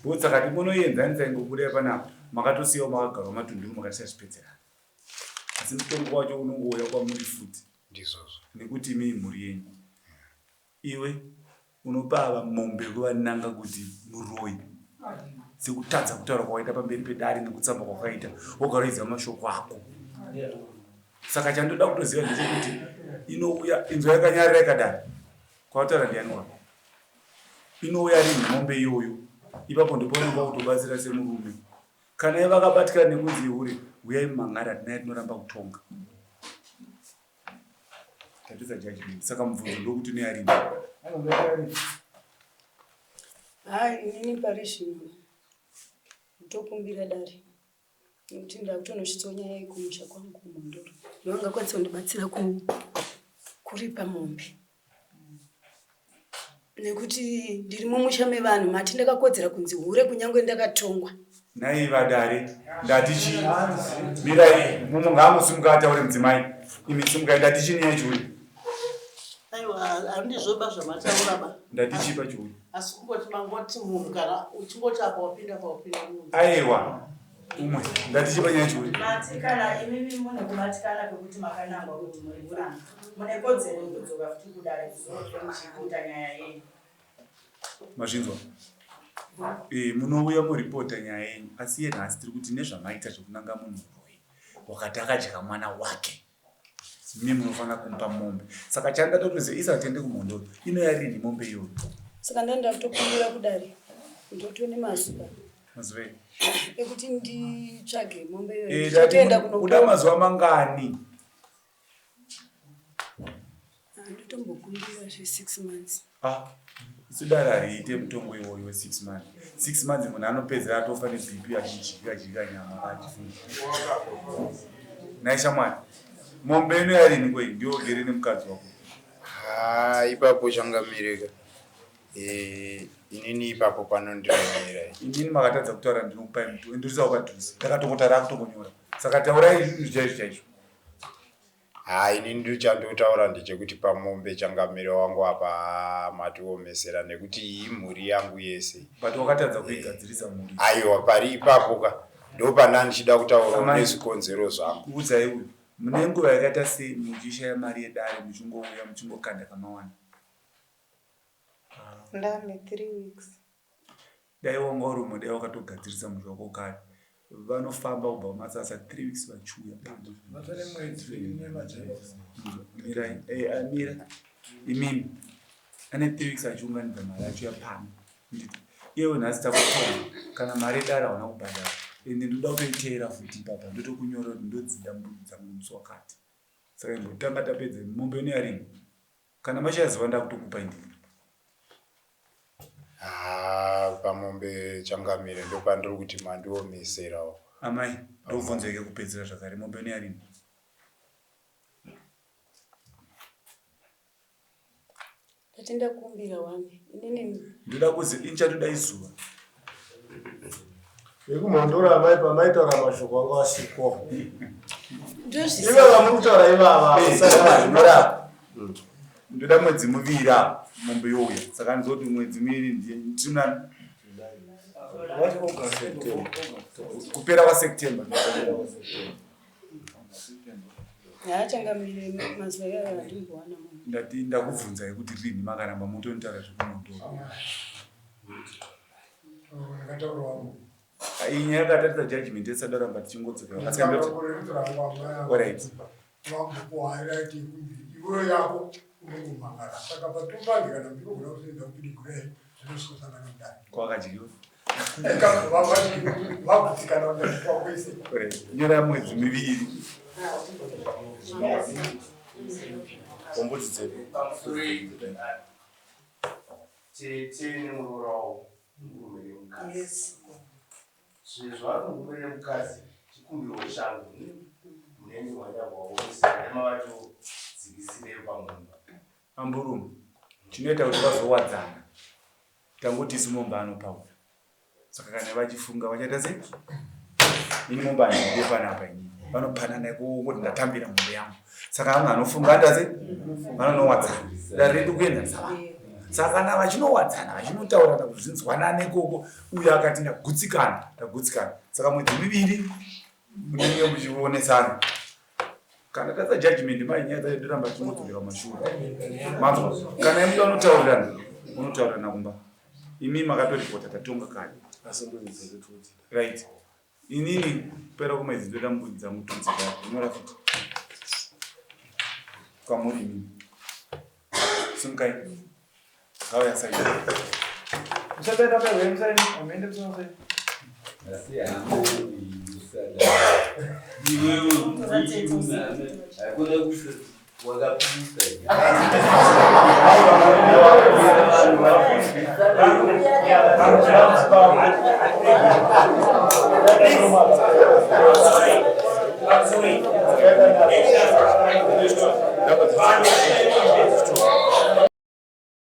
bo saka timonoienzanisa ingobuda panapa makatosiyawo makagarwa matunduru makatisazvipedzerana asi mutongo wacho unongouya kwamuri futi ndizvozvo nekuti imii mhuri yenyu Iwe unopa ava mombe yekuvananga kuti muroyi sekutadza kutaura kwakaita pamberi pedare nekutsamba kwakaita wogara uchiziva mashoko ako saka chandoda kutoziva ndechekuti inouya inzwa yakanyarira ikadai kwataura ndiani wako inouya rini mombe iyoyo ipapo ndipo wakutobatsira semurume kana iye vakabatikana nekunzi ihure huyai mumangara tinaye tinoramba kutonga Tapedza judgment. Saka mubvunzo ndokuti nearini. Hai inini pari zvino ndokumbira dare nekuti ndakutonosvitsawo nyaya iyi kumusha kwangu kuMhondoro ndovangakwanisa kundibatsira kuripa mombe. Nekuti ndiri mumusha mevanhu mati ndakakodzera kunzi hure kunyange ndakatongwa. Nhai vadare ndati chii? Mirai mumwe ngaangosimuka ataure mudzimai. Imi simukai ndati chii nyaya chiuri? Aiwa handizvo ba zvamataura ba. Ndati chii pachiuri? Asi kungoti mangoti munhu kana uchingoti apa wapinda paupinda munhu. Aiwa umwe ndati chii panyaya chiuri? Mati kana imimi mune kubatikana kwekuti makanangwa kuti muri muranda. Mune kodzero yekudzoka futi kudare kuzoita nyaya yenyu. Mazvinzwa? Eh, munouya moripota nyaya yenyu asi iye nhasi tiri kuti nezvamaita zvekunanga munhu muroyi wakati akadya mwana wake imi munofanira kumupa mombe saka chandatotoziva isa tiende kumhondoro inoya rini mombe iyoyo saka ndanda kutokumbira kudare ndotone mazuva mazuva ei ekuti nditsvage mombe iyoyo Eh, ndichatoenda ndati kuda mazuva mangani Ndotombokumbira zve 6 months. Ah, isu dare hariite mutongo iwoyo we 6 months. 6 months munhu anopedzera atofa neBP achidya dya nyama achifunga. Nhai shamwari, mombe ino yarini kwei ndiwe ugere nemukadzi wako. Haa ipapo changamireka. Eh, inini ipapo panondiremera. Inini makatadza kutaura ndinokupai mutongo. Ndirisawo padhuze. Ndakatongotara akutongonyora. Saka taurai zvinhu chaizvo chaizvo. Haa ini ndochandotaura ndechekuti pamombe changamire wangu apa haa matiomesera nekuti iyi imhuri yangu yese. But wakatadza kuigadzirisa mhuri. Aiwa pari ipapo ka ndopanda ndichida kutaurawo Amai. nezvikonzero zvangu. Udzai uyu mune nguva yakaita sei muchishaya mari yedare muchingouya muchingokanda kamawana. Ndame 3 weeks. Dai wanga uri umwe dai wakatogadzirisa musha wako kare. Vanofamba kubva kumasasa 3 weeks vachiuya pano. Mirai, eh, amira. Imimi. Ane 3 weeks achiunganidza mari achiuya pano. Nditi iyewe nhasi takutonga kana mari yedare hauna kubhadhara. Ende ndoda kutoiteera futi ipapa ndotokunyora kuti ndodzida mbudzi dzangu musi wakati. Saka imbotanga tapedza mombe ino yarini. Kana mashaya zuva ndakutokupai ndini. Haa pamombe changamire ndopandiri kuti mandiomeserawo. Amai ndobvunzo yeke kupedzera zvakare mombe ino yarini. Ndati ndakumbira wani inini. Ndoda kuzi ini chatoda izuva. Vekumhondoro amai pamaitaura mashoko anga asiko. Ndozvisiya. Ivava muri kutaura ivava. Zvinorapa. Ndoda mwedzi muviri apa mombe youya saka ndizoti mwedzi miviri ndiye ndinani kupera kwaSeptember. Haachangamire mazuva iwayo handimbowana munhu. Ndati ndakubvunzai kuti rini makaramba motonitaura zvekumhondoro. Iyi nyaya yakatarisa judgment yesada ramba tichingodzokera. Alright. Iwewe yako unongomangara saka patombange kana ndinogona kutoenda kupidigura zvinososangana kudai Kwakadyiwa. vagutsikana kwese. Nyora mwedzi miviri. Mbudzi dzedu. Tete nemuroora wavo murume. Yes. Sezvo ari murume nemukadzi, chikumbiro changu munenge manyagwaonesa nemavatodzikisire pamumba. Amburume, chinoita kuti vazowadzana tangoti isu mombe anopaura saka kana vachifunga vachaita sei? Ini mombe handide panapa inini, vanopanana ikoko kuti ndatambira mombe yangu. Saka vanhu vanofunga anoita sei? Vanonowadzana. Dare redu kuenzanisa vanhu. Saka kana vachinowadzana vachinotaurirana kuti zvinzwanane ikoko, uyo akati ndagutsikana, ndagutsikana. Saka mwedzi miviri munenge muchionesana. Kana tatsa judgment mai nyaya dzacho ndoramba tichingodzokera kumashure. Manzwa? Kana imi vanotaurirana, unotaurirana kumba. Imi makatoripota tatonga kare. Right. Inini kupera kwemwedzi ndoda mbudzi dzangu tudzi kare. Nyora futi. Kwamuri imimi. Simukai. Ngauya sai. Musaenda mberi, musaenda, muende musaenda. Asi hangu usada. Iwewe hakuna wakapisa.